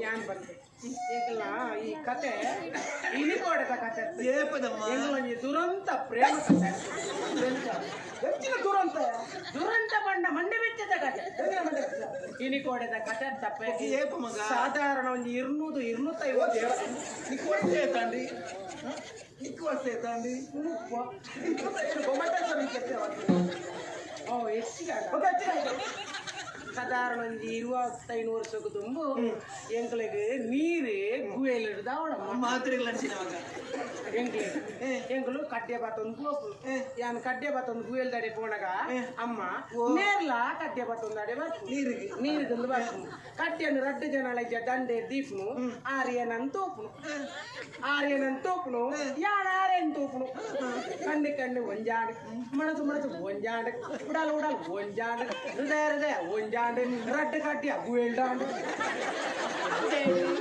ഞാൻ ಬಂದೆ ಎಂಕಲ್ನ ಈ ಕತೆ ಇನಿಕೋಡದ ಕತೆ ಎಂಕಲೊಂಜಿ ದುರಂತ ಪ್ರೇಮ ಕತೆ. ಹೆಚ್ಚಿನ ದುರಂತ. ದುರಂತ ಬಂಡ ಮಂಡೆ ಬೆಚ್ಚದ ಕತೆ ಇನಿಕೋಡದ ಕತೆ ತಪ್ಪೆ. ಏಪ ಮಗ? ಸಾಧಾರಣ ಒಂದು 200, 250. ನಿಕ್ಕು ವರ್ಷ ಏತಾಂಡಿ? ನಿಕ್ಕು ವರ್ಷ ಏತಾಂಡಿ? ಓ ಹೆಚ್ಚಿಗೆ. ಸಾಧಾರಣ ಒಂದು 25 ವರ್ಷಕ್ಕೆ ತುಂಬು ಎಂಕ್ಲೆಗ್ ನೀರು ಗುವೇಲ್ ದಾವಣಮ್ಮ. ಮಾತ್ರೆಗಳು ಅನ್ಸಿನ ಮಗ. ಎಂಕ್ಲೆಗ್ ಎಂಕುಲು ಕಡ್ಡೆ ಬಾತೊಂದು ಪೋಪು. ಯಾನ್ ಕಡ್ಡೆ ಬಾತೊಂದು ಗುವೇಲ್ ದಡೆ ಪೋಣಗ ಅಮ್ಮ ನೇರ್ಲ ಕಡ್ಡೆ ಬಾತೊಂದು ಅಡೆ ಬರ್ಪು. ನೀರಿಗೆ. ನೀರಿಗೆ ಬರ್ಪು. ಕಡ್ಡೆಯನ್ನು ರಡ್ಡು ಜನ ಇಜ್ಜ ದಂಡೆ ದೀಪ್ನು ಆರ್ಯನನ್ ತೋಪುನು, ಆರ್ಯನನ್ ತೋಪುನು, ಯಾನ್ ಆರ್ಯನ್ ತೋಪುನು. ಕಣ್ಣು ಕಣ್ಣು ಒಂಜಾಡು, ಮನಸು ಮನಸು ಒಂಜಾಡು, ಉಡಲ್ ಉಡಲ್ ಒಂಜಾಡು, ಹೃದಯ ಹೃದಯ ಒಂಜಾಡು, ರಡ್ಡು ಕಡ್ಡಿಯ ಗುವೇಲ್ಡಾಂಡು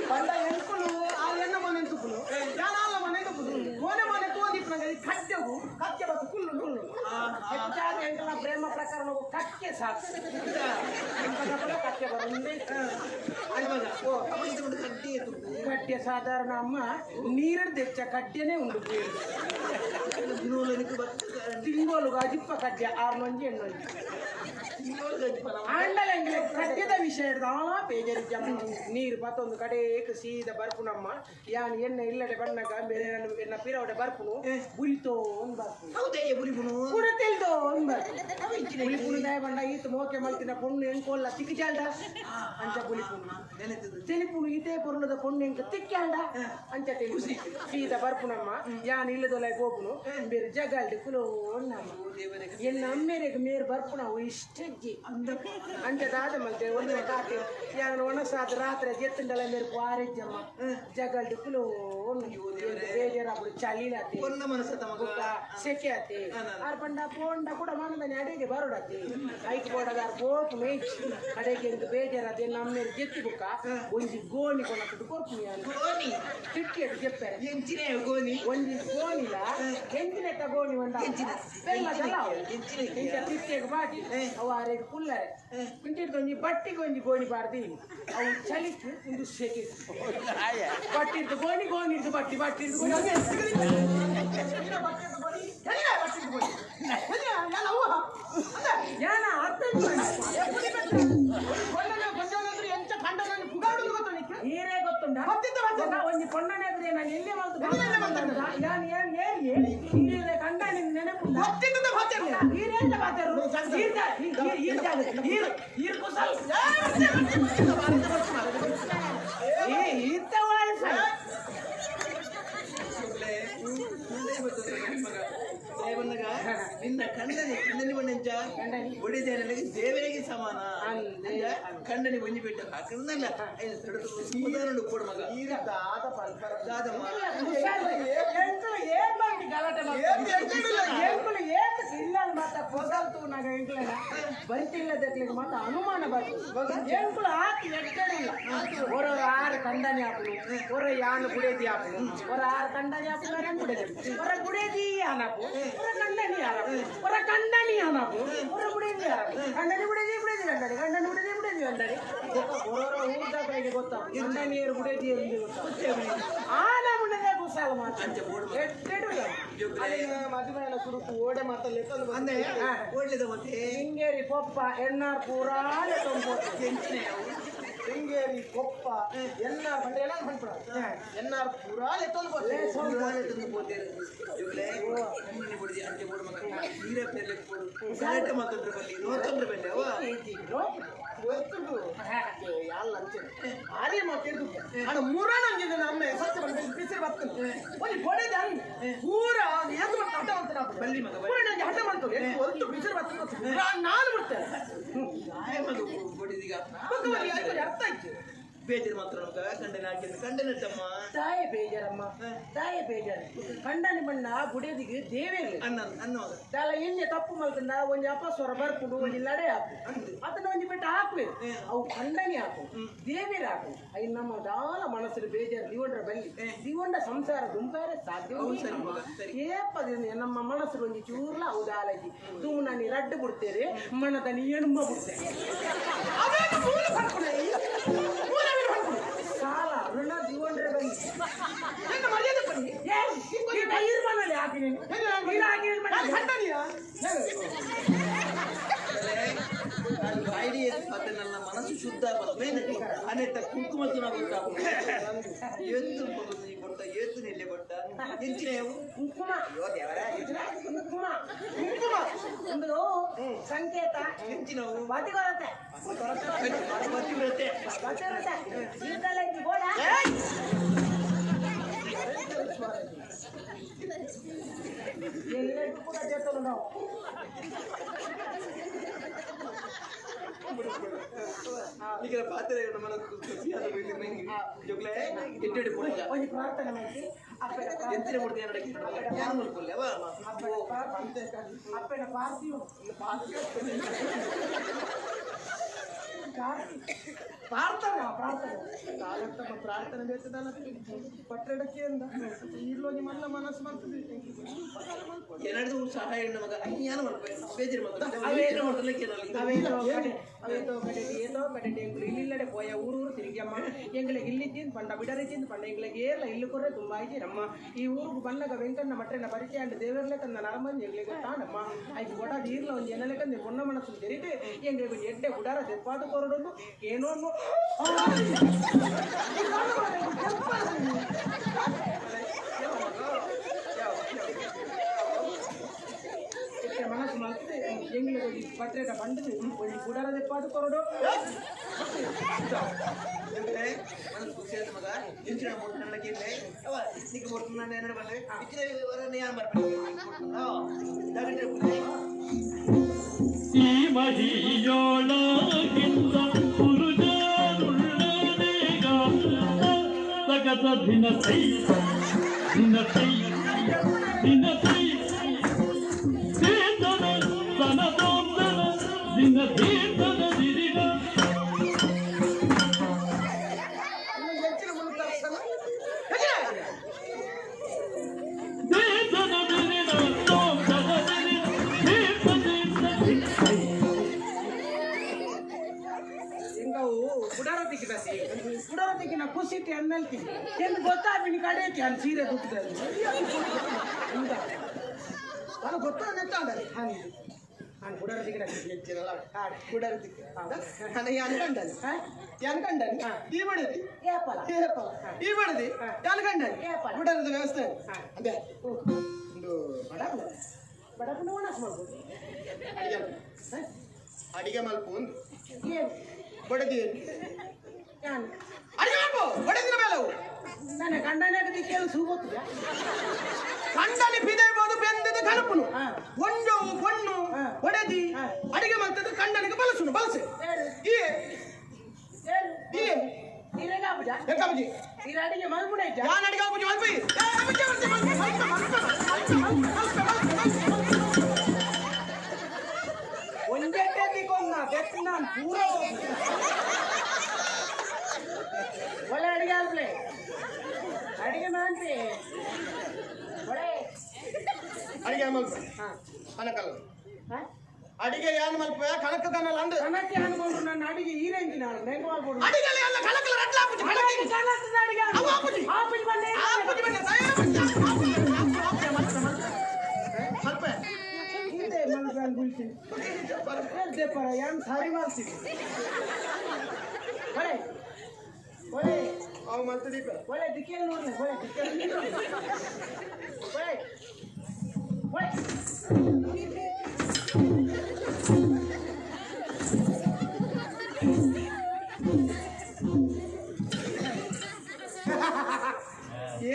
ಪಂಡ ಎಂಕುಲು ಆ ಎನ್ನ ಮನೆ ತುಪ್ಪುನು, ಯಾನಾಲ ಮನೆ ತುಪ್ಪುನು, ಕೋನೆ ಮನೆ ತೋದಿಪ್ಪನಗ ಈ ಕಡ್ಡೆಗು ಕಕ್ಕೆ ಬತ್ತು ಕುಲ್ಲು ಕುಲ್ಲು. ಹೆಚ್ಚಾದ ಎಂಕಲ ಪ್ರೇಮ ಪ್ರಕರಣವು ಕಕ್ಕೆ ಸಾಕು. ಎಂಕಲಪಲ ಕಕ್ಕೆ ಬರುಂದೆ. ಕಡ್ಡೆ ಸಾಧಾರಣ ಅಮ್ಮ ನೀರು ದೆಚ್ಚ ಕಡ್ಡೆನೇ ಉಂಡು. ತಿಂಗೋಲು ಅಜಿಪ್ಪ ಕಡ್ಡೆ ಆರ್ನೊಂಜಿ ಎಣ್ಣೊಂಜಿ ಆಂಡಲ ಎಂಕಲೆ ಕಡ್ಡೆದ ವಿಷಯ ಹಿಡ್ದು ಆ ಬೇಜಾರಿಜ್ಜಮ್ಮ. ನೀರು ಪತ್ತೊಂದು ಕಡೇಕ್ ಸೀದ ಬರ್ಪುನಮ್ಮ. ಯಾನ್ ಎಣ್ಣೆ ಇಲ್ಲಡೆ ಬಣ್ಣಗ ಬೇರೆ ನನ್ನ ಎನ್ನ ಪಿರವಡೆ ಬರ್ಪುನು ಬುಲಿತೋ ಬರ್ಪುನು. ಹೌದಯ್ಯ ಬುಲಿಪುನು. ಕೂಡ ತೆಲ್ದೋ ಬರ್ಪುನು. ಬುಲಿಪುನು ದಾಯ ಬಂಡ ಈತ ಮೋಕೆ ಮಲ್ತಿನ ಪೊಣ್ಣು ಎಂಕೋಲ್ಲ ತಿಕ್ಕಿಜಾಲ್ಡ ಅಂಚ ಬುಲಿಪುನು. ತೆಲಿಪುನು ಇದೇ ಪೊರ್ಲದ ಪೊಣ್ಣು ಎಂಕ ತಿಕ್ಕ್ಯಾಲ್ಡ ಅಂಚ ತೆಲಿಪುನು. ಸೀದ ಬರ್ಪುನಮ್ಮ. ಯಾನ್ ಇಲ್ಲದೊಲ ಪೋಪುನು ಬೇರೆ ಜಗಲ್ಡ್ ಕುಲೋ ನಮ್ಮ ಎನ್ನ ಅಮ್ಮೇರೆಗ್ ಮೇರ್ ಬರ್ಪುನ ಅವು ಇಷ್ಟಜ್ಜಿ ಅಂಚ ದಾದ ಮಲ್ತೆ ಒಂದೇ ಕಾತೆ ಯಾನ್ ಒಣಸಾದ ರಾತ್ರಿ ಜೆತ್ತುಂಡಲ ಮೇರ್ ವಾರೆಜ್ಜಮ್ಮ. ಜಗಲ್ಡ್ ಕುಲೋ ಬೇಜಾರಾಪುಡು, ಚಳಿಲಾತೆ. ಪೊನ್ನ ಮನಸ್ಸತ್ತ ಮಗ. ಬೊಕ್ಕ ಸೆಕೆ ಆತೆ. ಆರ್ ಪಂಡ ಪೋಂಡ ಕೂಡ ಮನದನೆ ಅಡೆಗೆ ಬರೋಡತಿ ಐಕ್ ಬೋಡದಾರ್ ಪೋಪು ಮೇಚ್ ಕಡೆಗೆ ಎಂಕ್ ಬೇಜಾರಾದ ಎನ್ನ ಅಮ್ಮೇರ್ ಜೆತ್ತಿ ಬುಕ್ಕ ಒಂಜಿ ಗೋಣಿ ಕೊನಕುಡು ಕೊರ್ಪುನಿ ಯಾನ್. ಗೋಣಿ? ತಿಟ್ಟಿಯಡು ಜೆಪ್ಪೆರೆ. ಎಂಚಿನ ಗೋಣಿ? ಒಂಜಿ ಗೋಣಿಲ ಎಂಚಿನೆತ್ತ ಗೋಣಿ ಒಂದ ಬೆಲ್ಲದಲ್ಲ ಅವು. ಎಂಚಿನ? ಇಂಚ ತಿಟ್ಟಿಗೆ ಬಾಟಿ ಅವು ಆರೆಗ್ ಕುಲ್ಲರೆ ಇಂಟಿಡ್ದು ಒಂಜಿ ಬಟ್ಟಿಗೆ ಒಂಜಿ ಗೋಣಿ ಬಾರ್ದಿ. ಅವು ಚಳಿಕ್, ಉಂದು ಸೆಕೆ. ಬಟ್ಟಿರ್ದು ಗೋಣಿ, ಗೋಣಿರ್ದು ಬಟ್ಟಿ, ಬಟ್ಟಿರ್ದು ಗೋಣಿ. ಯಾನ ಅರ್ಥ ನೀರೇ ಗೊತ್ತುಂಡ ಒಂಜಿ ಪೊಣ್ಣನೆ ಎದುರು ನಾನು ಎಲ್ಲೇ ಮಲ್ತು ಯಾನ್ ಏನ್ ಏರಿ ನೀರೇ ಕಂಡ ನಿನ್ ನೆನಪುಂಡ ನೀರೇಂತ ಮಾತಾರು ಈರ್ ಈರ್ ಈರ್ ಈರ್ ಕುಸಲ್ ಏ ಈರ್ತ ವಾಯ್ಸ. ನಿನ್ನ ಕಂಡನಿ ಕಂಡನಿ ಬಂಡೆಂಚ ಒಡಿದೇನನಿಗೆ ದೇವರಿಗೆ ಸಮಾನ. ಅಂದೆ. ಕಂಡನಿ ಒಂಜಿ ಬಿಟ್ಟ ಹಾಕಂದಲ್ಲ ಸುಮದಾನುಡು ಕೊಡು ಮಗ. ದಾದ ಪಲ್ಪರ. ದಾದಮ್ಮ. ಎಂಕುಲು ಏನ್ ಮಾಡಿ ಗಲಾಟೆ ಮಾಡ್ತಾರೆ? ಎಂಕುಲು ಏತ್ ಇಲ್ಲಲ್ ಮಾತ ಪೊಸಲ್ ತೂನಾಗ ಎಂಕ್ಲೆನ ಬರಿತಿಲ್ಲದಕ್ಲಿಗೆ ಮಾತ ಅನುಮಾನ ಬರ್ತದೆ. ಎಂಕುಲು ಆತಿ ಎಕ್ಕಡಿಲ್ಲ. ಒರ ಆರು ಕಂಡನಿ ಆಪುನು, ಒರ ಯಾನು ಬುಡೇದಿ ಆಪುನು, ಒರ ಆರು ಕಂಡನಿ ಆಪುನು, ಯಾನ್ ಬುಡೇದಿ, ಒರ ಬುಡೇದಿ ಆನಪು, ಒರ ಕಂಡನಿ ಆರಪು, ಒರ ಕಂಡನಿ ಆನಪು, ಒರ ಬುಡೇದಿ ಆರಪು, ಕಂಡನಿ ಬುಡೇದಿ, ಬುಡೇದಿ ಕಂಡನಿ, ಕಂಡನಿ ಬುಡೇದಿ, ಬುಡೇದಿ ಕಂಡನಿ. ಒರೊರ ಊರ್ದ ಗೊತ್ತಾ ಕಂಡನಿ ಏರು ಬುಡೇದಿ ಏರು ಗೊತ್ತಾ. ಆನ ಮುಂದೆ ಕುಸಾಲ ಮಾತು ಎಟ್ಟೆಡು. ಮದುವೆ ಸುರುಕು ಓಡೆ ಮಾತಲ್ಲಿ. ಅಂದೆ ಓಡ್ಲಿದ ಮತ್ತೆ. ಶೃಂಗೇರಿ ಪೊಪ್ಪ ಎನ್ನಾರ್ ಪೂರಾ ಎಂಚಿನ? ಶೃಂಗೇರಿ ಕೊಪ್ಪ ಎನ್ನಾರ್ ಪಂಡ ಎನ್ನಾರ್ ಪಂಡ ಎನ್ನಾರ್ ಪೂರಾ ಎತ್ತೊಂದು ತಂದು ಪೋತೇರು ಜೋಗ್ಲೆ. ಕಂಡನಿ ಬುಡದಿ ಅಂಚೆ ಬೋಡು ಮಗ. ನೀರೇ ಪೇರ್ಲೆ ಕೊಡು. ಗಲಾಟೆ ಮಾತಂದ್ರೆ ಬಲ್ಲಿ ನೋತಂದ್ರೆ ಬಲ್ಲಿ ಅವ. ಗೊತ್ತುಂಟು ಯಾಲ್ಲ ಅಂಚೆ ಭಾರಿ ಮಾತಾಡ್ದು ಅಣ್ಣ ಮುರಣ ಅಂಜಿದೆ. ನಮ್ಮ ಸತ್ಯ ಬಂದು ಬಿಸಿರು ಬರ್ತದೆ ಒಂದು ಬಡೆದ ಪೂರ ಏತು ಮತ್ತೆ ಹಠ ಅಂತ ಬಲ್ಲಿ ಮಗ, ಬಲ್ಲಿ. ಪೂರ ನಂಗೆ ಹಠ ಮಾಡ್ತು ಒಂದು ಬಿಸಿರು ಬರ್ತದೆ ನಾನು ಬಿಡ್ತೇನೆ. ಗಾಯ ಮಗ ಬಡಿದಿಗ. ಬೊಕ್ಕ ಬಲ್ಲಿ ಐದು ಅರ್ಥ ಆಯ್ತು. ಬೇಜಾರು ಮಾತ್ರ ಕಂಡನೆ ಹಾಕಿದ್ರೆ ಕಂಡನೆಟ್ಟಮ್ಮ ತಾಯೇ ಬೇಜಾರಮ್ಮ ತಾಯೇ ಬೇಜಾರು ಕಂಡನೆ ಬಣ್ಣ ಬುಡದಿಗೆ ದೇವೇರ್ಲಿ ಅನ್ನ ಅನ್ನುವಾಗ ದಾಲ ಎಣ್ಣೆ ತಪ್ಪು ಮಲ್ತಂದ ಒಂಜಿ ಅಪಸ್ವರ ಬರ್ಪುಂಡು ಒಂಜಿ ಲಡೆ ಹಾಕು ಅದನ್ನ ಒಂಜಿ ಬೆಟ್ಟ ಹಾಕ್ಬೇಕು ಅವು ಖಂಡನೆ ಹಾಕು ದೇವೇರ್ ಹಾಕು ಅಯ್ಯ ನಮ್ಮ ದಾಲ ಮನಸ್ಸು ಬೇಜಾರು ದಿವಂಡ್ರ ಬಲ್ಲಿ ದಿವಂಡ ಸಂಸಾರ ದುಂಪಾರೆ ಸಾಧ್ಯ ಏಪದ ನಮ್ಮ ಮನಸ್ಸು ಒಂಜಿ ಚೂರ್ಲ ಅವು ದಾಲಜಿ ದುಮ್ ನಾನು ರಡ್ಡು ಬಿಡ್ತೇವೆ ಮನದ ಎಣುಂಬ ಬಿಡ್ತೇವೆ ಸಾಲ ಋಣ ದಿವಂಡ್ರ ಬಲ್ಲಿ ಮರ್ಯಾದೆ ಬನ್ನಿ ನನ್ನ ಮನಸ್ಸು ಶುದ್ಧ ಅನೆತ್ತ ಕುಂಕುಮ ಏತು ಕೊಟ್ಟ ಏತು ನೆಲ್ಲೆ ಕೊಟ್ಟ ಎಂಚಿನ ಕುಂಕುಮ ಕುಂಕುಮ ಕುಂಕುಮ ಒಂದು ಸಂಕೇತ ಎಂಚಿನವು ಬತಿಗೊರತೆ ಪತಿವ್ರತೆ ಬತಿವ್ರತೆ ಈತಲೈತಿ ಗೋಡ ಎಲ್ಲರಿಗೂ ಕೂಡ ಜೊತೆ ನಾವು ಈಗ ಪಾತ್ರೆ ನಮ್ಮ ಜೊಗ್ಲೆ ಎಟ್ಟೆಡೆ ಪೋಡಿಲ್ಲ ಒಂಜಿ ಪ್ರಾರ್ಥನೆ ಮಾಡಿ ಎಂತಿನ ಕೊಡ್ತೀನಿ ಯಾರು ಮಲ್ಕೊಲ್ಲೆ ಅಪ್ಪನ ಪಾರ್ಥಿವ ಪ್ರಾರ್ಥನೆ ಪ್ರಾರ್ಥನೆ ಕಾಲತ್ತಮ್ಮ ಪ್ರಾರ್ಥನೆ ಬೇತದಲ್ಲ ಪಟ್ಟಡಕ್ಕೆ ಅಂದ ಈರ್ಲೋಗಿ ಮಲ್ಲ ಮನಸ್ಸು ಮಾಡ್ತದೆ ಏನಾದ್ರು ಸಹಾಯ ಮಗ ಅಯ್ಯಾನ ಮಲ್ಪೆ ಬೇಜಾರು ಅವೇತೋ ಕಡೆ ಏತೋ ಕಡೆ ಎಂಗ್ಳು ಇಲ್ಲಿಲ್ಲಡೆ ಪೋಯ ಊರು ತಿರುಗಮ್ಮ ಎಂಗ್ಳಿಗೆ ಇಲ್ಲಿದ್ದೀನಿ ಪಂಡ ಬಿಡರಿದ್ದೀನಿ ಪಂಡ ಎಂಗ್ಳಿಗೆ ಏರ್ಲ ಇಲ್ಲು ಕೊರ್ರೆ ತುಂಬ ನಮ್ಮ ಈ ಊರಿಗೆ ಬನ್ನಗ ವೆಂಕಣ್ಣ ಮಟ್ರೆನ ಪರಿಚಯ ಅಂಡ್ ದೇವರ್ಲೆ ತನ್ನ ನರಮಂದಿ ಎಂಗ್ಳಿಗೆ ಗೊತ್ತಾನಮ್ಮ ಐದು ಗೊಡ ಈರ್ಲ ಒಂದು ಎನ್ನಲೆಕಂದು ಪೊನ್ನ ಮನಸ್ಸು ತೆರಿದು ಎಂಗ್ಳಿಗೆ ಒಂದು ಎಡ್ಡೆ ಗುಡಾರ ದೆಪ್ಪಾದು ಕೊರಡೊಂದು ಏನೋ ಮನಸ್ಸು ಮಲ್ತದೆ ಎಂಗ್ಳಿಗೆ ಪಟ್ರೇಟ ಬಂಡದು ಒಂಜಿ ಗುಡಾರ ದೆಪ್ಪಾದು ಕೊರಡು ಮನಸ್ಸು ಖುಷಿ ಆಯ್ತು ಮಗ ಎಂಚಿನ ಮುಟ್ಟ ಕೇಳಿ ಅವ ನಿಕ್ಕ ಮುಟ್ಟ ಏನಾರು ಬಂದ್ರೆ ಇಚ್ಚಿನ ಯಾರು ಬರ್ಬೇಕು ಈ ಮಹಿಯೋಳಗಿಂತ ಪುರುಷರುಳ್ಳನೇಗ ಸಗತ ದಿನ ತೈ ದಿನ ತೈ ದಿನ ತೈ ತೀರ್ಥನ ತನದೋಂದನ ದಿನ ತೀರ್ಥನ ದಿರಿನ ತೀರ್ಥನ ದಿರಿನ ತೋಂದನ ದಿರಿನ ತೀರ್ಥ ತೀರ್ಥ ಎಂಗವು ಗುಡಾರ ತಿಕ್ಕಿದ ಗುಡಾರ ತಿಕ್ಕಿನ ಖುಷಿ ಎಮ್ಮೆಲ್ತಿ ಎಂದು ಗೊತ್ತಾಪಿನ ಕಡೆ ಅನ್ ಸೀರೆ ದುಡ್ಡು ನಾನು ಗೊತ್ತ ನೆಟ್ಟಾಂಡರೆ ಹಾಗೆ ನಾನು ಗುಡಾರ ತಿಕ್ಕಿನ ಗುಡಾರ ತಿಕ್ಕ ನಾನು ಅನ್ಕಂಡನೆ ಅನ್ಕಂಡನೆ ಈ ಬಡದಿ ಏಪಲ ಏಪಲ ಈ ಬಡದಿ ಅನ್ಕಂಡನೆ ಏಪಲ. ಗುಡಾರದ ವ್ಯವಸ್ಥೆ ಅದೇ ಒಂದು ಬಡಪು ಬಡಪನ ಒಣಸ್ ಮಾಡ್ಬೋದು ಅಡಿಗೆ ಅಡಿಗೆ ಮಲ್ಪ ಒಂದು ಏನು ಬಡದಿ ಯಾನ್ ಅಡಿಗೆ ಮಲ್ಪ ಬಡದಿನ ಮೇಲೆ ಅವು ನನ್ನ ಗಂಡನಾಗ ದಿಕ್ಕೇನು ಸೂಗೊತ್ತಿದೆ ಕಂಡಲಿ ಬಿದೇಬೋದು ಬೆಂದದ ಕನಪುನು ಹಾ. ಒಂಜೋವು ಪೊಣ್ಣು ಹಾ. ಒಡೆದಿ ಹಾ. ಅಡಿಗೆ ಮಲ್ತದ ಕಂಡನಿಗೆ ಬಲಸುನು ಬಲಸೆ ಏರು ಈ ಏರು ಈ ನೀರೇಗ ಆಪುಜ ಎಂಕಾಬುಜಿ ನೀರು ಅಡಿಗೆ ಮಲ್ಪುಣ ಇಜ್ಜ ಯಾನ್ ಅಡಿಗೆ ಆಪುಜಿ ಮಲ್ಪಿ ಏ, ಆಪುಜಿ, ಮಲ್ಪೆ, ಮಲ್ಪೆ, ಮಲ್ಪೆ, ಮಲ್ಪೆ, ಮಲ್ಪೆ, ಮಲ್ಪೆ, ಮಲ್ಪೆ, ಮಲ್ಪೆ. ಒಂಜೆಟ್ಟೆ ದಿಕ್ಕೊಂದ ಬೆಟ್ಟು ನಾನು ಪೂರ ಒಳ್ಳೆ ಅಡಿಗೆ ಅಲ್ಪ್ಲೆ ಅಡಿಗೆ ಮಾಡ್ರಿ ಒಳ್ಳೆ ಅಡಿಗೆ ಮಲ್ಪೆ ಹಾ ಕನಕಲ್ಲ ಹಾ ಅಡಿಗೆ ಯಾನ್ ಮಲ್ಪೆ ಕನಕ ಕನಲ್ಲ ಅಂದು ಕನಕ್ಕೆ ಅನ್ಕೊಂಡ್ರು ನನ್ನ ಅಡಿಗೆ ಈ ರೇಂಜಿನ ಹೆಂಗ್ ಮಾಡ್ಬೋದು ಅಡಿಗೆಲ್ಲ ಎಲ್ಲ ಕನಕಲ್ಲ ರಟ್ಲ ಆಪುಜಿ ಕನಕ ಕನಕದ ಅಡಿಗೆ ಅವು ಆಪುಜಿ. ಆಪುಜಿ ಬಂದೆ ಆಪುಜಿ ಬಂದೆ ಆಪುಜಿ, ಆಪುಜಿ, ಆಪುಜಿ, ಮಲ್ಪೆ, ಮಲ್ಪೆ. ಮಲ್ಪೆ ಹಿಂದೆ ಮಲ್ಪೆ ಅಂತ ಹೇಳ್ತೀನಿ ಹೇಳ್ದೆ ಪರ ಯಾನ್ ಸಾರಿ ಮಾಡ್ತೀನಿ ಒಳ್ಳೆ ಒಳ್ಳೆ ಅವು ಮಲ್ತದೀಪ ಒಳ್ಳೆ ದಿಕ್ಕೇಲಿ ನೋಡ್ಲಿ ಒಳ್ಳೆ ದಿಕ್ಕೇಲಿ ಒಳ್ಳೆ ಒಳ್ಳೆ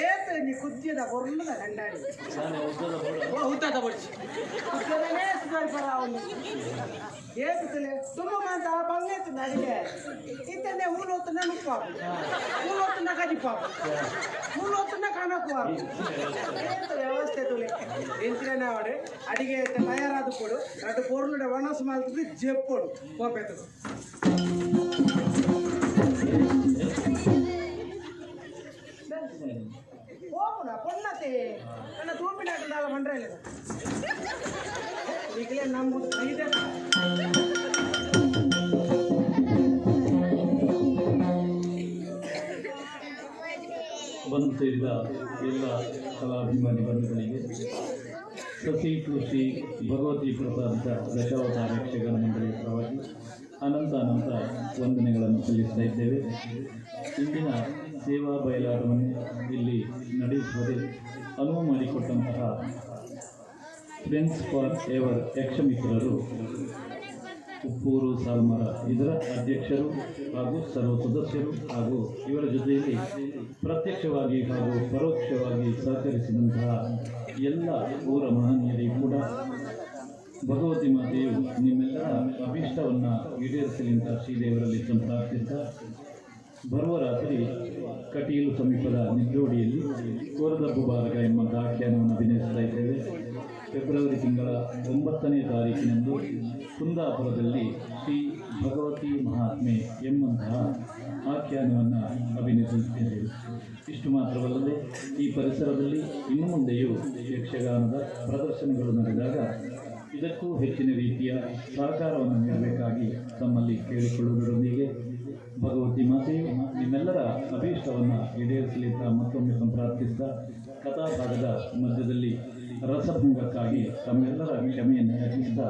ಏತ ನೀ ಕುದ್ಯದ ಕೊರ್ಲದ ಗಂಡಾಡಿ ಉದ್ದದ ಬಡ್ಸಿ ಕುದ್ಯದನೇ ಸುಧಾರಿಪರ ಅವನು ಏತುಲೆ ತುಂಬ ಮಾತ ಬಂಗೈತು ಅಡಿಗೆ ಇತ್ತಂದೆ ಹೂಲು ಹೊತ್ತುನ ನುಪ್ಪಾಪು ಹೂಲು ಹೊತ್ತುನ ಕಜಿಪಾಪು ಹೂಲು ಹೊತ್ತುನ ಕಣಕು ಏತ ವ್ಯವಸ್ಥೆ ತುಲೆ ಎಂಚಿನ ಅವಡೆ ಅಡಿಗೆ ತಯಾರಾದ ಕೊಡು ಅటు ಪೊರ್ಲುಡೆ ಒಣಸು ಮಾಲ್ತದೆ ಜೆಪ್ಪೊಡು ಕೋಪೆತು ಹೋಗುಣ ಪೊನ್ನತೆ ನನ್ನ ತೂಪಿನ ಹಾಕಿದ ಮಂಡ್ರೆ ಇಲ್ಲ ಈಗಲೇ ನಮ್ದು ಇದೆ. ಬಂದು ಸೇರಿದ ಎಲ್ಲ ಕಲಾಭಿಮಾನಿ ಬಂಧುಗಳಿಗೆ ಸಸಿ ಕೃಷಿ ಭಗವತಿ ಪ್ರಸಾದ ದಶಾವತಾರ ಯಕ್ಷಗಾನ ಮಂಡಳಿಯ ಪರವಾಗಿ ಅನಂತ ಅನಂತ ವಂದನೆಗಳನ್ನು ಸಲ್ಲಿಸ್ತಾ ಇದ್ದೇವೆ. ಇಂದಿನ ಸೇವಾ ಬಯಲಾಟವನ್ನು ಇಲ್ಲಿ ನಡೆಸುವುದೇ ಅನುವು ಮಾಡಿಕೊಟ್ಟಂತಹ ಫ್ರೆಂಡ್ಸ್ ಫಾರ್ ಎವರ್ ಯಕ್ಷಮಿತ್ರರು ಉಪ್ಪೂರು ಸಾಲ್ಮರ ಇದರ ಅಧ್ಯಕ್ಷರು ಹಾಗೂ ಸರ್ವ ಸದಸ್ಯರು ಹಾಗೂ ಇವರ ಜೊತೆಯಲ್ಲಿ ಪ್ರತ್ಯಕ್ಷವಾಗಿ ಹಾಗೂ ಪರೋಕ್ಷವಾಗಿ ಸಹಕರಿಸಿದಂತಹ ಎಲ್ಲ ಊರ ಮಹನೀಯರಿಗೂ ಕೂಡ ಭಗವತಿ ಮಾತೆಯು ನಿಮ್ಮೆಲ್ಲರ ಅಭೀಷ್ಟವನ್ನು ಈಡೇರಿಸಲಿ ಅಂತ ಶ್ರೀದೇವರಲ್ಲಿ ಸಂಪ್ರಾರ್ಥಿಸ್ತಾ, ಬರುವ ರಾತ್ರಿ ಕಟೀಲು ಸಮೀಪದ ನಿಡ್ಡೋಡಿಯಲ್ಲಿ ಕೋರದಬ್ಬು ಬಾರಗ ಎಂಬಂತಹ ಆಖ್ಯಾನವನ್ನು ಅಭಿನಯಿಸ್ತಾ ಇದ್ದೇವೆ. ಫೆಬ್ರವರಿ ತಿಂಗಳ 9ನೇ ತಾರೀಕಿನಂದು ಕುಂದಾಪುರದಲ್ಲಿ ಶ್ರೀ ಭಗವತಿ ಮಹಾತ್ಮೆ ಎಂಬಂತಹ ಆಖ್ಯಾನವನ್ನು ಅಭಿನಯಿಸುತ್ತಿದ್ದೇವೆ. ಇಷ್ಟು ಮಾತ್ರವಲ್ಲದೆ ಈ ಪರಿಸರದಲ್ಲಿ ಇನ್ನು ಮುಂದೆಯೂ ಯಕ್ಷಗಾನದ ಪ್ರದರ್ಶನಗಳು ನಡೆದಾಗ ಇದಕ್ಕೂ ಹೆಚ್ಚಿನ ರೀತಿಯ ಸಹಕಾರವನ್ನು ನೀಡಬೇಕಾಗಿ ತಮ್ಮಲ್ಲಿ ಕೇಳಿಕೊಳ್ಳುವುದರೊಂದಿಗೆ ಭಗವತಿ ಮಾತೆಯು ನಿಮ್ಮೆಲ್ಲರ ಅಭೀಷ್ಟವನ್ನು ಈಡೇರಿಸಲಿ ಅಂತ ಮತ್ತೊಮ್ಮೆ ಸಂಪ್ರಾರ್ಥಿಸ್ತಾ, ಕಥಾಭಾಗದ ಮಧ್ಯದಲ್ಲಿ ರಸಭಂಗಕ್ಕಾಗಿ ತಮ್ಮೆಲ್ಲರ ಕ್ಷಮೆಯನ್ನು ಯಾಚಿಸ್ತಾ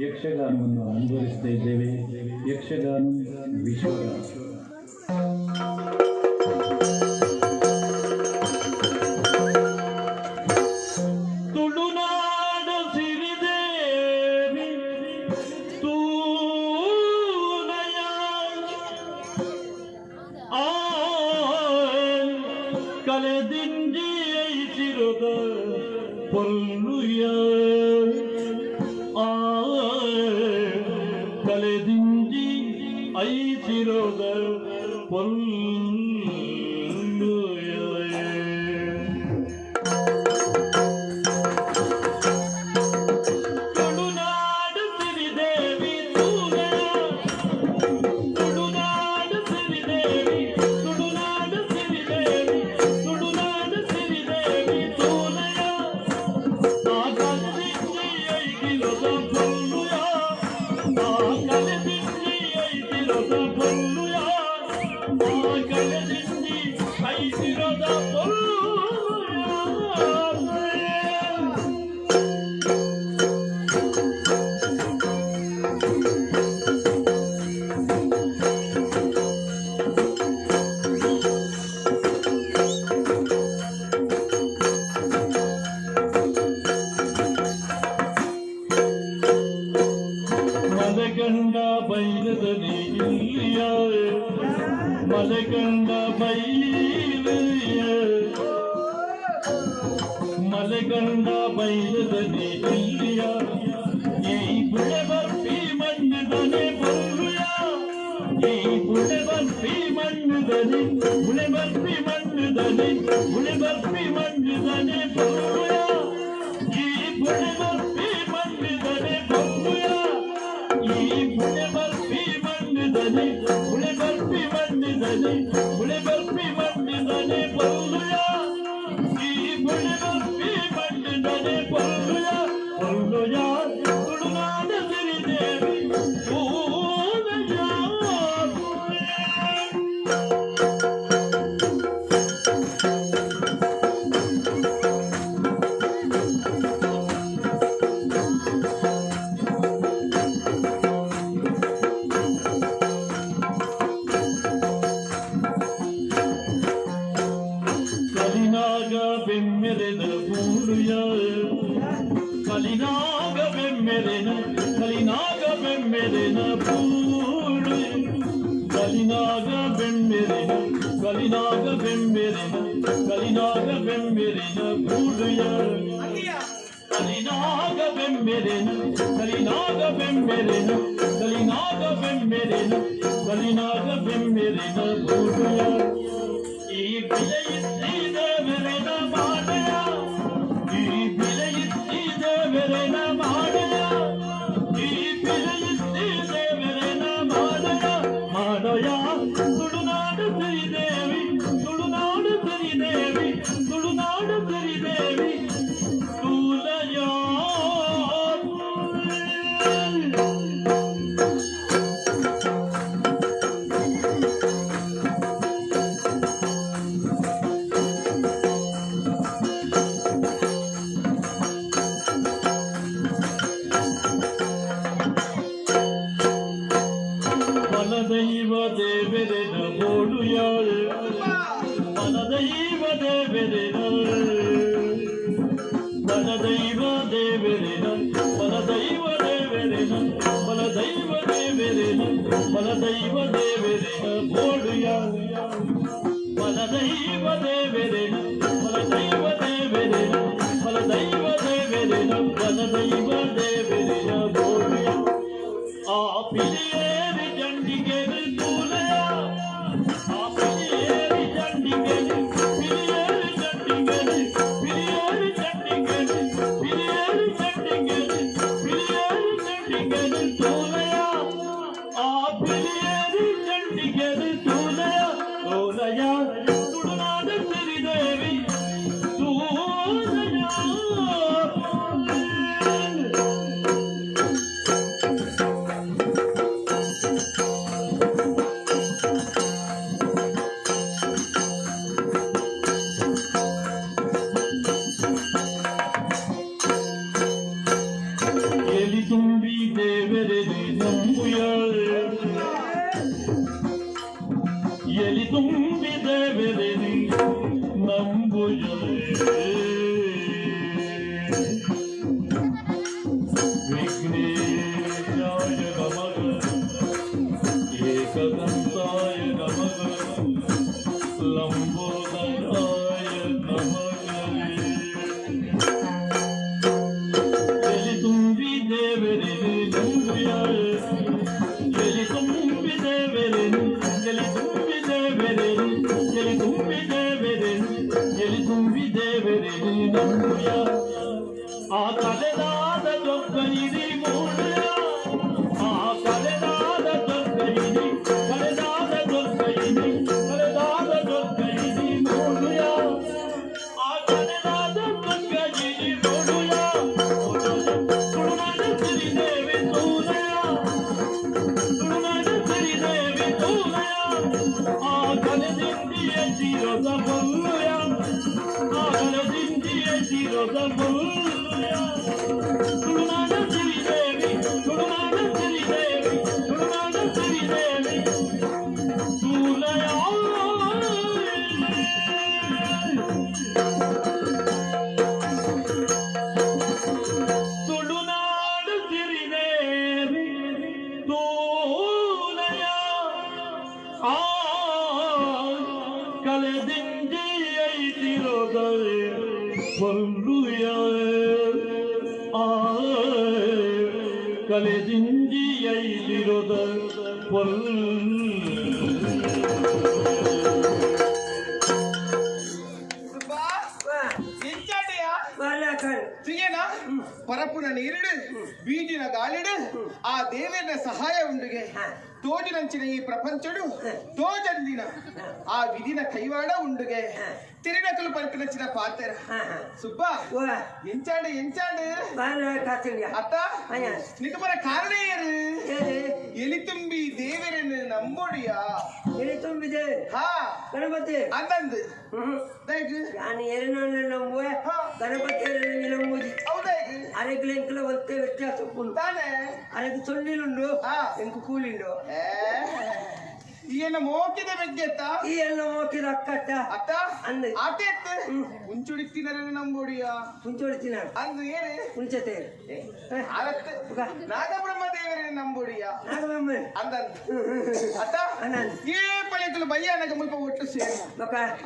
ಯಕ್ಷಗಾನವನ್ನು ಮುಂದುವರಿಸ್ತಾ ಇದ್ದೇವೆ. ಯಕ್ಷಗಾನ ವಿಶ್ವದ ತುಳುನಾಡ ಸಿರಿದೇವಿ ತೂನಯ ಆ ಕಲೆದಿಂಜಿ ಐಸಿರುದ ಪೊಲ್ಲುಯ ಆ ಕಲೆದಿಂಜಿ ಐಸಿರುದ ಪೊಲ್ಲುಯ. ತುಳುನಾಡು ಸಿರಿದೇವಿ ತೂನಯ, ತುಳುನಾಡು ಸಿರಿದೇವಿ, ತುಳುನಾಡು ಸಿರಿದೇವಿ, ತುಳುನಾಡು ಸಿರಿದೇವಿ ತೂನಯ. ಆ ಕಲೆದಿಂಜಿ ಐತಿಲೊದ ಪೊಲ್ಲುಯ, ಆ ಕಲೆದಿಂಜಿ ಐತಿಲೊದ ಪೊಲ್ಲುಯ, ಆ ಕಲೆದಿಂಜಿ ಐತಿಲೊದ ಪೊಲ್ಲುಯ. ಮಲೆಗಂಡ ಬೈಲದಲ್ಲಿ ಇಲ್ಲಿಯ, ಮಲೆಗಂಡ ಬೈಲಿಯ, ಮಲೆಗಂಡ ಬೈಲದಲ್ಲಿ ಇಲ್ಲಿಯ, ಈ ಬುಳೆ ಬರ್ಪಿ ಮಣ್ಣುದನೆ ಬೊಲ್ಲುಯ, ಈ ಬುಳೆ ಬರ್ಪಿ ಮಣ್ಣುದನೆ, ಬುಳೆ ಬರ್ಪಿ ಮಣ್ಣುದನೆ, ಬುಳೆ ಬರ್ಪಿ ಮಣ್ಣುದನೆ ಬೊಲ್ಲುಯ, ಈ ಬುಳೆ ಬರ್ಪಿ ಮಣ್ಣುದನೆ ಬೊಲ್ಲುಯ, ಈ ಬುಳೆ ಬರ್ಪಿ ಮಣ್ಣುದನೆ, ಬುಳೆ ಬರ್ಪಿ ಮಣ್ಣುದನೆ, ಬುಳೆ ಬರ್ಪಿ ಮಣ್ಣುದನೆ ಬೊಲ್ಲುಯ, ಈ ಬುಳೆ ಬರ್ಪಿ ಮಣ್ಣುದನೆ ಬೊಲ್ಲುಯ, ಬೊಲ್ಲುಯ ತುಳುನಾಡ ಸಿರಿದೇವಿ ತೂನಯ. ಕಲಿನಾಗ ಬೆಮ್ಮೆರೆದ ಬೂಡುಯ, ಕಲಿನಾಗ ಬೆಮ್ಮೆರೆನ, ಕಲಿನಾಗ ಬೆಮ್ಮೆರೆನ ಬೂಡು, ಕಲಿನಾಗ ಬೆಮ್ಮೆರೆನ, ಕಲಿನಾಗ ಬೆಮ್ಮೆರೆನ, ಕಲಿನಾಗ ಬೆಮ್ಮೆರೆನ ಬೂಡುಯ. ಅಲ್ಲಿಯ ಕಲಿನಾಗ ಬೆಮ್ಮೆರೆನ ಕಲಿನಾಗ ಬೆಮ್ಮೆರೆನ ಕಲಿನಾಗ ಬೆಮ್ಮೆರೆನ ಕಲಿನಾಗ ಬೆಮ್ಮೆರೆನ ಬೋಡುಯ ಈ ಬಿಲೆಯಿದ್ದ ಮಾಡಯ ಈ ಬಿಲೆಯಿದ್ದ ಮಾಡಯ ಈ ಬಿಲೆಯಿದ್ದ ಮಾಡಯ ಮಾಡಯ ತುಳುನಾಡು ಸಿರಿದೇವಿ ತುಳುನಾಡು ಸಿರಿದೇವಿ ತುಳುನಾಡು ಸಿರಿದೇವಿ ತೂಲಯ. ಬಲದೈವ ದೇವರೆನ ಬೋಡುಯಾಳ್ ಬಲದೈವ ದೇವರೆನ ಬಲದೈವ ದೇವರೆನ ಬಲದೈವ ದೇವರೆನ ಬಲದೈವ ದೇವರೆನ ಬಲದೈವ ದೇವರೆನ ಬೋಡುಯಾಳ್ ಬಲದೈವ ದೇವರೆನ ಬಲದೈವ ದೇವರೆನ ಬಲದೈವ ದೇವರೆನ ಬಲದೈವ ದೇವರೆನ ಬೋಡುಯ ಆ ಪಿಲಿಯೇರಿ ಚಂಡಿಗೆನು ತೂಲಯ ಆ ಪಿಲಿಯೇರಿ ಚಂಡಿಗೆನು ಪಿಲಿಯೇರಿ ಚಂಡಿಗೆನು ಪಿಲಿಯೇರಿ ಚಂಡಿಗೆನು ಪಿಲಿಯೇರಿ ಚಂಡಿಗೆನು ಪಿಲಿಯೇರಿ ಚಂಡಿಗೆನು ತೂಲಯ ಆ ಪಿಲಿಯೇರಿ ಚಂಡಿಗೆನು ತೂಲಯ ತೂಲಯ ತುಳುನಾಡ ಸಿರಿದೇವಿ ತೂಲಯ. ಎಲಿ ತುಂಬಿ ದೇವರೆನೆ ನಂಬುಯಾಳ್ ಎಲಿ ತುಂಬಿ ದೇವರೆನೆ ನಂಬುಯಾಳ್ ವಿಘ್ನೇಶಾಯ ನಮಃ ಏಕದಂತಾಯ ನಮಃ ಲಂಬೋದರಾಯ ನಮಃ. ಎಲಿ ತುಂಬಿ ದೇವರೆನೆ ನಂಬುಯಾಳ್ ಎಲಿ ತುಂಬಿ ದೇವರೆನು ಎಲಿ ತುಂಬಿ ದೇವರೆನು ಎಲಿ ತುಂಬಿ ದೇವರೆನು ಎಲಿ ತುಂಬಿ ದೇವರೆನು ನಂಬುಯ ಆ ಕಲೆದಾದ ದೊಗ್ಗೈರಿ ಮೂಡುಯ ಆ ಕಲೆದಾದ ದೊಗ್ಗೈರಿ ಕಲೆದಾದ ದೊಗ್ಗೈರಿ ಕಲೆದಾದ ದೊಗ್ಗೈರಿ ಮೂಡುಯ ಆ ಕಲೆದಾದ ದೊಗ್ಗೈರಿ ಮೂಡುಯ ತುಳುನಾಡ ಸಿರಿದೇವಿ ತೂಲಯ ತುಳುನಾಡ ಸಿರಿದೇವಿ ತೂಲಯ ಆ ಕಲೆದಿಂದಿಯ ಚಿರದ ಬೊಲ್ಲುಯ ಆ ಕಲೆದಿಂದಿಯ ಚಿರದ ಬೊಲ್ಲುಯ ತುಳುನಾಡ ಸಿರಿದೇವಿ ತುಳುನಾಡ ಸಿರಿದೇವಿ ತುಳುನಾಡ ಸಿರಿದೇವಿ ತೂಲಯ. ತುಳುನಾಡು ಸಿರಿದೇವಿ ತೂಲಯ ಆ ಕಲೆದಿಂಜಿ ಐತಿರೋದವೆ ಕೊಲ್ಲುಯ ಆ ಕಲೆದಿಂಜಿ ಐತಿರೋದ ಕೊಲ್ಲು. ಸುಬ್ಬಾ ಇಂಚಾಟಿಯಾ ತುಯ್ಯನ ಪರಪುನ ನೀರಿಡು ಬೀಜಿನ ಗಾಳಿಡು ಆ ದೇವರ ಸಹಾಯ ಉಂಡುಗೆ ತೋಜಿನಂಚಿನ ಈ ಪ್ರಪಂಚಡು ತೋಜಂದಿನ ಆ ವಿಧಿನ ಕೈವಾಡ ಉಂಡುಗೆ ತಿರುನಕಲು ಪಲ್ಪಿನಂಚಿನ ಪಾತೆರ. ಸುಬ್ಬಾ ಎಂಚಾಂಡು ಎಂಚಾಂಡು ಅತ್ತ ನಿಕ್ಕ ಬರ ಕಾರಣ ಏರು ಎಲಿ ತುಂಬಿ ದೇವರನ್ನು ನಂಬೋಡಿಯಾ? ತುಂಬಿದೆ. ಹಾ. ಗಣಪತಿ. ಅಂದಂದು ದಯಗೆ. ನಾನು ಎರಡನೇ ನಂಬುವೆ. ಗಣಪತಿ ನಂಬುದಿ. ಹೌದಾಗಿ. ಅರೆಗ್ಲ ಎಂಕಲ ಒಂತೆ ವ್ಯತ್ಯಾಸ ಉಪ್ಪುಂಡು. ತಾನೇ. ಅರೆಗ್ ಸೊನ್ನಿಲುಂಡು. ಎಂಕು ಕೂಲಿಂಡು. ಏ, ಈಯನ ಮೋಕಿದ ಬೆಗ್ಗೆತ್ತ. ಈ ಎಲ್ಲ ಮೋಕಿದ ಅಕ್ಕಟ್ಟ. ಅತ್ತ. ಅಂದು. ಆತೆ ಎತ್ತು ಉಂಚುಡಿತ್ತಿನರನ್ನು ನಂಬೋಡಿಯ? ಪುಂಚೊಡಿತಿನ. ಅಂದು ಏನೇ? ಪುಂಚತೆ. ಆರತ್ತು ನಾಗಬ್ರಹ್ಮ ದೇವರನ್ನು ನಂಬೋಡಿಯ? ನಾಗಬೊಮ್ಮೆ. ಅಂದಂದು ಅತ್ತ. ಅಂದಂದು. ಏಪ ಮಳೆಗಳು ಬಯ್ಯಾನಗ ಮುಲ್ಪ ಒಟ್ಟು ಸೇರು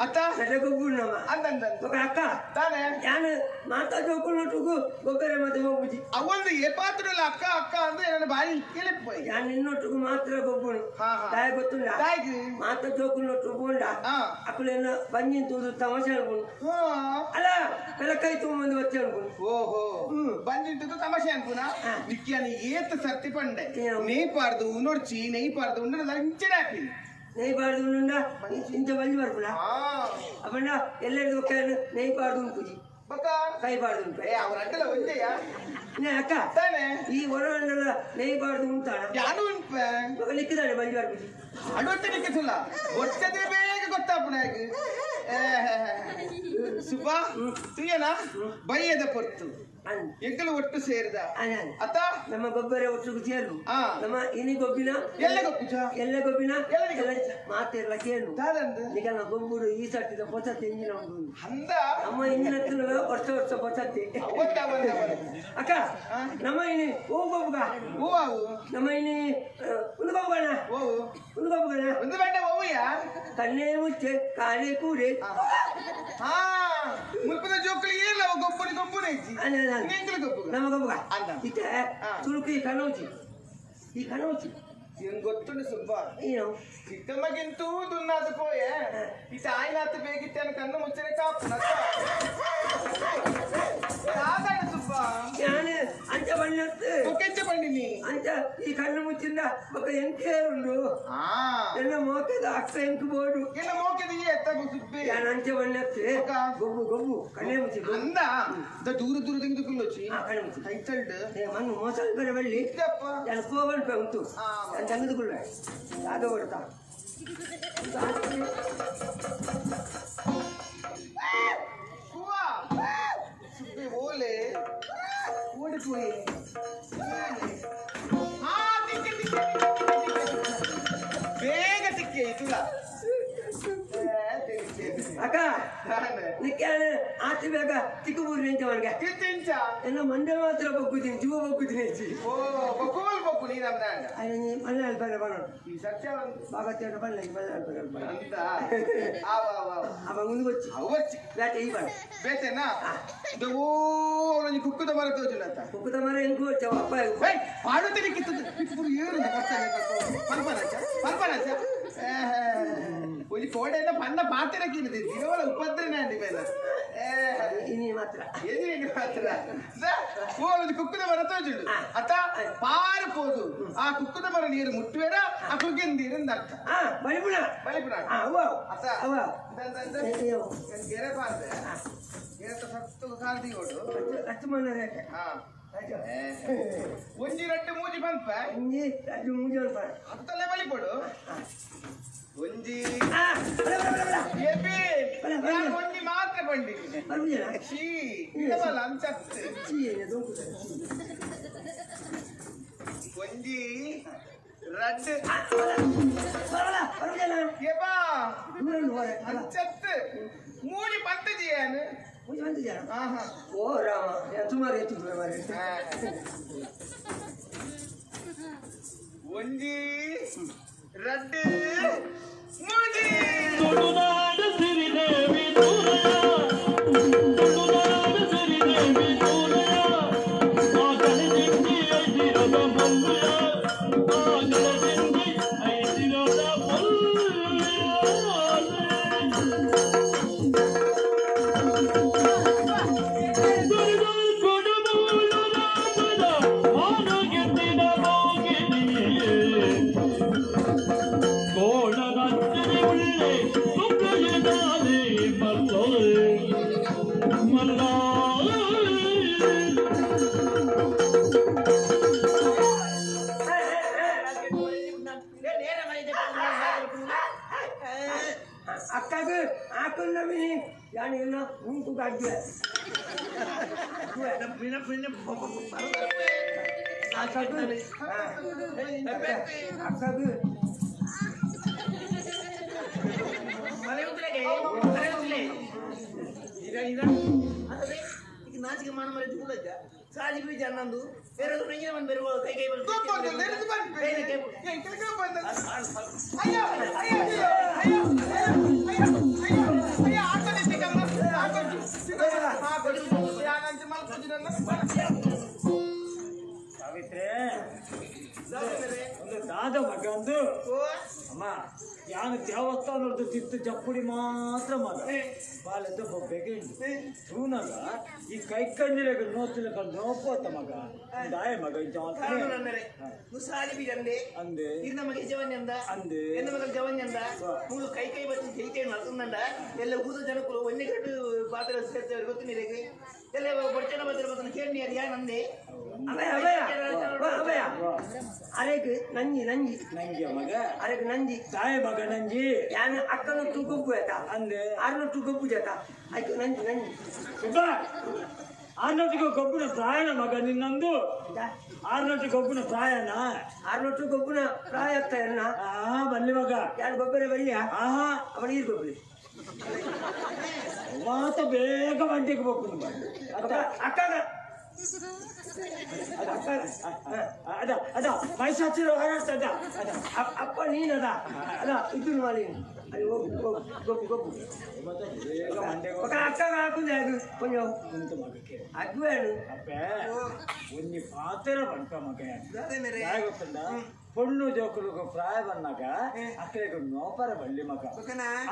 ಅತ್ತ ಗೊಬ್ಬುನಮ್ಮ ಅಂದಂದ ಅಕ್ಕ ತಾನೆ ಯಾನು ಮಾತಾ ಜೋಕುನೊಟ್ಟಿಗೂ ಗೊಬ್ಬರ ಮತ್ತೆ ಹೋಗುಜಿ ಅವೊಂದು ಏಪಾತ್ರಲ್ಲ ಅಕ್ಕ ಅಕ್ಕ ಅಂದ್ರೆ ನನ್ನ ಬಾಯಿ ಕೇಳಿಪ್ಪ ಯಾನ್ ನಿನ್ನೊಟ್ಟಿಗೂ ಮಾತ್ರ ಗೊಬ್ಬುನು ತಾಯಿ ಗೊತ್ತುಂಡ ತಾಯಿಗೆ ಮಾತಾ ಜೋಕುನೊಟ್ಟು ಬೋಂಡ ಅಕ್ಕಲೇನ ಬಂಜಿನ ತೂದು ತಮಾಷೆ ಅನ್ಕೊಂಡು ಅಲ್ಲ ಬೆಳಕೈ ತುಂಬಂದು ಬಚ್ಚೆ ಅನ್ಕೊಂಡು ಓಹೋ ಬಂಜಿಂಟು ತಮಾಷೆ ಅನ್ಕುನ ನಿಕ್ಕಿಯಾನ ಏತ ಸರ್ತಿ ಪಂಡೆ ನೇಪಾರ್ದು ಉನೊಡ್ಚಿ ನೇಪಾರ್ದು ಉಂಡ ಇಂಚನೆ ಹಾಕಿ ನೇಪಾರ್ದು ಉಂಡ ಇಂಚ ಬಂಜಿ ಬರ್ಪುನ ಅಪ್ಪಣ್ಣ ಎಲ್ಲರಿಗೂ ನೇಪಾರ್ದು ಉಂಪುಜಿ ಕೈಬಾರ್ದು ಉಂಟು ಏ ಅವ್ರ ಅಡ್ಡಲ ಒಂಜೆಯಾ ಅಕ್ಕ ತಾನೆ ಈ ಹೊರಗಂಡಲ ನೇಪಾರ್ದು ಉಂಟಾಣ ಯಾನು ಉಂಪ ಲಿಕ್ಕಿದಾನೆ ಬಂಜಿ ಬರ್ಪುಜಿ ಅಡೊಟ್ಟೆ ನಿಕ್ಕಿಸುಲ್ಲ ಒಟ್ಟದೆ ಬೇಗ ಗೊತ್ತಾಪುನ ಸುಬ್ಬಾ ತುಯ್ಯನ ಬಯ್ಯದ ಪೊರ್ತು ಎಂಕಲು ಒಟ್ಟು ಸೇರಿದ ಅತ್ತ ನಮ್ಮ ಗೊಬ್ಬರ ಒಟ್ಟು ಸೇರು ನಮ್ಮ ಇನಿ ಗೊಬ್ಬಿನ ಎಲ್ಲ ಗೊಬ್ಬುಜ ಎಲ್ಲ ಗೊಬ್ಬಿನ ಮಾತೆಲ್ಲ ಕೇಳು ನಿಗನ ಗೊಬ್ಬರು ಈ ಸರ್ತಿದ ಪೊಸತ್ತೆ ಇಂಜಿನ ಉಂಟು ಅಂದ ನಮ್ಮ ಇಂಜಿನ ವರ್ಷ ವರ್ಷ ಪೊಸತ್ತೆ ಅಕ್ಕ ನಮ್ಮ ಇನಿ ಹೂ ಗೊಬ್ಬಗ ಹೂವು ನಮ್ಮ ಇನಿ ಒಂದು ಗೊಬ್ಬಗಣ ಒಂದು ಗೊಬ್ಬಗಣ ಒಂದು ಬೇಡ ಹೂವುಯ ಕಣ್ಣೇ ಮುಚ್ಚೆ ಕಾಲೇ ಕೂಡೆ ಹಾ ಮುಲ್ಪದ ಜೋಕುಲು ಏಲ್ಲ ಗೊಬ್ಬರಿ ಗೊಬ್ಬರ ಇಜ್ಜಿ ನಮ್ಮ ಗೊಬ್ಬಗ ಇತ್ತೆ ತುಳುಕು ಈ ಕನೌಚಿ ಈ ಕನೌಚಿ ಏನ್ ಗೊತ್ತುಂಡು ಸುಬ್ಬ ಏನು ಚಿಕ್ಕಮ್ಮಗಿಂತೂ ದುನ್ನಾದ ಪೋಯೆ ಈ ತಾಯಿನಾತ ಬೇಗಿತ್ತೆ ಕಣ್ಣು ಮುಚ್ಚನೆ ಕಾಪು ಸುಬ್ಬ ನಾನು ಅಂಚ ಬಣ್ಣತ್ತು ಕೆಂಚ ಪಂಡಿನಿ ಅಂಚ ಈ ಕಣ್ಣು ಮುಚ್ಚಿಂದ ಬೊಕ್ಕ ಎಂಕೆ ಉಂಡು ಎನ್ನ ಮೋಕದ ಅಕ್ಕ ಎಂಕು ಬೋಡು ಎನ್ನ ಮೋಕದ ಎತ್ತ ಸುಬ್ಬೆ ನಾನು ಅಂಚ ಬಣ್ಣತ್ತು ಗೊಬ್ಬು ಗೊಬ್ಬು ಕಣ್ಣೇ ಮುಚ್ಚಿ ಅಂದ ದೂರ ದೂರ ತೆಗೆದುಕೊಳ್ಳೊಚ್ಚಿ ಕಣ್ಣು ಮುಚ್ಚಿ ಟೈಟಲ್ಡ್ ಮಣ್ಣು ಮೋಸ ಬೇರೆ ಬಳ್ಳಿ ನಾನು ಕೋವನ್ ಉಂಟು ನಾನು ತೆಗೆದುಕೊಳ್ಳುವೆ ಆಗ ಕೊಡ್ತಾ ಸುಬ್ಬೆ ಓಲೆ ಓಡಿಪೋಯಿ ಹಾ ತಿಕ್ಕೆ ತಿಕ್ಕೆ ಬೇಗ ತಿಕ್ಕೆ ಇತುಲ ಅಕ್ಕ ನಿಕ್ಕಾನೆ ಆತಿ ಬೇಗ ತಿಕ್ಕು ನಿಂತ ಮನ್ಗೆ ತಿಂಚ ಎಲ್ಲ ಮಂಡೆ ಮಾತ್ರ ಬೊಕ್ಕುದ್ದೀನಿ ಜೀವ ಬೊಕ್ಕುದ್ದೀನಿ ಹೆಚ್ಚಿ ಓ ಬೊಕ್ಕುವಲ್ ಬೊಕ್ಕು ನೀ ನಮ್ಮ ಮನೆ ಅಲ್ಪರ ಬರೋಣ ಈ ಸತ್ಯ ಬಾಗತ್ತೇಟ ಬಲ್ಲ ಮನೆ ಅಲ್ಪರ ಅಂತ ಆವ ಆವ ಅವ ಮುಂದೆ ಗೊಚ್ಚಿ ಅವಚ್ಚಿ ಬೇಟೆ ಈ ಬರ ಬೇಟೆನಾ ಓ ಅವಳೊಂಜಿ ಕುಕ್ಕುದ ಮರ ತೋಜುಲತ್ತ ಕುಕ್ಕುದ ಮರ ಎಂಕು వచ్చావు ಅಪ್ಪ ಏಯ್ ಪಾಡುತ್ತೆ ನಿಕ್ಕಿತ್ತದ ಇಬ್ಬರು ಏನು ಬರ್ತಾರೆ ಪಲ್ಪನಾಚ ಪಲ್ಪನಾಚ ಒಂಜಿ ಕೋಡೆಯಿಂದ ಪನ್ನ ಪಾತ್ರೆ ಕೀಳಿದೆ ದಿನವಳ ಉಪದ್ರನೇ ಅಂಡಿ ಮೇಲೆ ಇನಿ ಮಾತ್ರ ಏನಿ ಮಾತ್ರ ಓ ಅವಳೊಂಜಿ ಕುಕ್ಕುದ ಮರ ತೋಜುಂಡು ಅತ್ತ ಪಾರು ಪೋದು ಆ ಕುಕ್ಕುದ ಮರ ನೀರು ಮುಟ್ಟುವೇರ ಆ ಕುಗ್ಗೆಂದೀರು ಅರ್ಥ ಬಲಿಪುಣ ಬಲಿಪುಣ ಅವ ಅತ್ತ ಅವ ಗೆರೆ ಪಾರ್ದೆ ಗೆರೆ ಸತ್ತು ಕಾಲ್ದಿಗೋಡು ಲಕ್ಷ್ಮಣ ರೇಖೆ ಹಾ ಒಂಜಿ ರಟ್ಟು ಮೂಜಿ ಪನ್ಪ ಒಂಜಿ ರಟ್ಟು ಮೂಜಿ ಪನ್ಪ ಅತ್ತಲ್ಲೇ ಬಲಿಪೊಡು ಒಂಜಿ ಎಬಿ ನಾನು ಒಂಜಿ ಮಾತ್ರ ಪಂಡಿ ಚೀ ಇಡಬಲ್ಲ ಅಂಚತ್ತೆ ಒಂಜಿ ರಡ್ಡು ಎಬಾ ಅಂಚತ್ತು ಮೂಜಿ ಪಂತಜಿಯಾನು ಓ ರಾಮ ಸುಮಾರು ಹೆಚ್ಚು ಒಂಜಿ ರಡ್ಡು ಮೂಜಿ ತುಳುನಾಡು ಸಿರಿದೇವಿ ತೂರಯ ತುಳುನಾಡು ಸಿರಿದೇವಿ ತೂರಯ ಆ ಕಲೆದಿಂಡಿ ಐದಿರದ ಬೊಲ್ಲುಯ ಆ ಕಲೆದಿಂಡಿ ಐದಿರದ ಬೊಲ್ಲುಯ ಅಕ್ಕಗೆ ಹಾಕೊಂಡ ಯಾನು ಇಲ್ಲ ಉಂಟು ಅಡ್ಡುವೆ ಅಕ್ಕಗೆ ನಾಚಿಕೆ ಮಾನ ಮರೆ ಕೂಡ ಸಾಜಿ ಬೀಜ ಅನ್ನಂದು ಬೇರೆ ಬೇರೆ ಕೈ ಕೈ ಅಯ್ಯೋ ಅಯ್ಯೋ. ಒಂದು ದಾದ ಮಗ ಅಂದು ಅಮ್ಮ ಯಾನು ದೇವಸ್ಥಾನದ ತಿತ್ತು ಚಪ್ಪುಡಿ ಮಾತ್ರ ಮಗ ಬಾಲೆದ ಬೊಬ್ಬೆಗೆ ತೂನಗ ಈ ಕೈ ಕಣ್ಣಿರಗ ನೋತಿಲಕ ನೋಪೋತ ಮಗ ದಾಯ ಮಗ ಮುಸಾಲಿ ಬೀಜಂದೆ ಅಂದೆ ಇದು ನಮಗೆ ಜವನ್ಯಂದ ಅಂದೆ ಎನ್ನ ಮಗಲ್ ಜವನ್ಯಂದ ಮೂಲು ಕೈ ಕೈ ಬಚ್ಚಿ ಜೈತೇನು ಅಲ್ತಂದ ಎಲ್ಲ ಊದ ಜನಕ್ಕಳು ಒಂದೇ ಗಂಟು ಪಾತ್ರ ಸೇರ್ತೇವೆ ಗೊತ್ತು ನೀರಿಗೆ ಎಲ್ಲ ಬಡ್ಚನ ಬತ್ತಿರ ಬತ್ತನ ಕೇಳಿ ನೀರು ಯಾನಂದೆ ಅಭಯ ಅಭಯ ಅಭಯ ಅರೆಗ್ ನಂಜಿ ನಂಜಿ ನಂಗೆ ಮಗ ಅರೆಗ್ ನಂಜಿ ತಾಯಿ ಮಗ ನಂಜಿ ಯಾನ ಅಕ್ಕನೊಟ್ಟು ಗೊಬ್ಬು ಆಯ್ತಾ ಅಂದೆ ಆರ್ನೊಟ್ಟು ಗೊಬ್ಬು ಜಾತ ಆಯ್ತು ನಂಜಿ ನಂಜಿ ಸುಬ್ಬ ಆರ್ನೊಟ್ಟಿಗೆ ಗೊಬ್ಬನ ಪ್ರಾಯನ ಮಗ ನಿನ್ನಂದು ಆರ್ನೊಟ್ಟಿ ಗೊಬ್ಬನ ಪ್ರಾಯನ ಆರ್ನೊಟ್ಟು ಗೊಬ್ಬನ ಪ್ರಾಯ ಆಗ್ತಾ ಆ ಬಲ್ಲಿ ಮಗ ಯಾರು ಗೊಬ್ಬರ ಬಲ್ಲಿಯ ಆಹಾ ಅವಳು ನೀರು ಗೊಬ್ಬಲಿ ಮಾತ ಬೇಗ ಬಂಡಿಗೆ ಹೋಗ್ತೀನಿ ಅಕ್ಕಗ ಅದ ಅದ ಮೈಸಾಚಿರೋ ಅದ ಅದ ಅಪ್ಪ ನೀನದ ಅದ ಇದು ಮಾಡಿ ಅಲ್ಲಿ ಹೋಗು ಹೋಗು ಗೊಬ್ಬು ಗೊಬ್ಬು ಬೇಗ ಮಂಡೆಗೆ ఒక అక్క కాకుండా అది కొంచెం ಉಂಟು ಮಗಕ್ಕೆ అగ్గువాడు ಅಪ್ಪೆ ಒಂಜಿ ಪಾತ್ರ ಬಂಟ ಮಗ ಗೊತ್ತುಂಡ ಪೊಣ್ಣು ಜೋಕುలకు ಪ್ರಾಯ ಬಂದಾಗ ಅಕ್ಲೆಗ್ ನೋಪರ ಬಳ್ಳಿ ಮಗ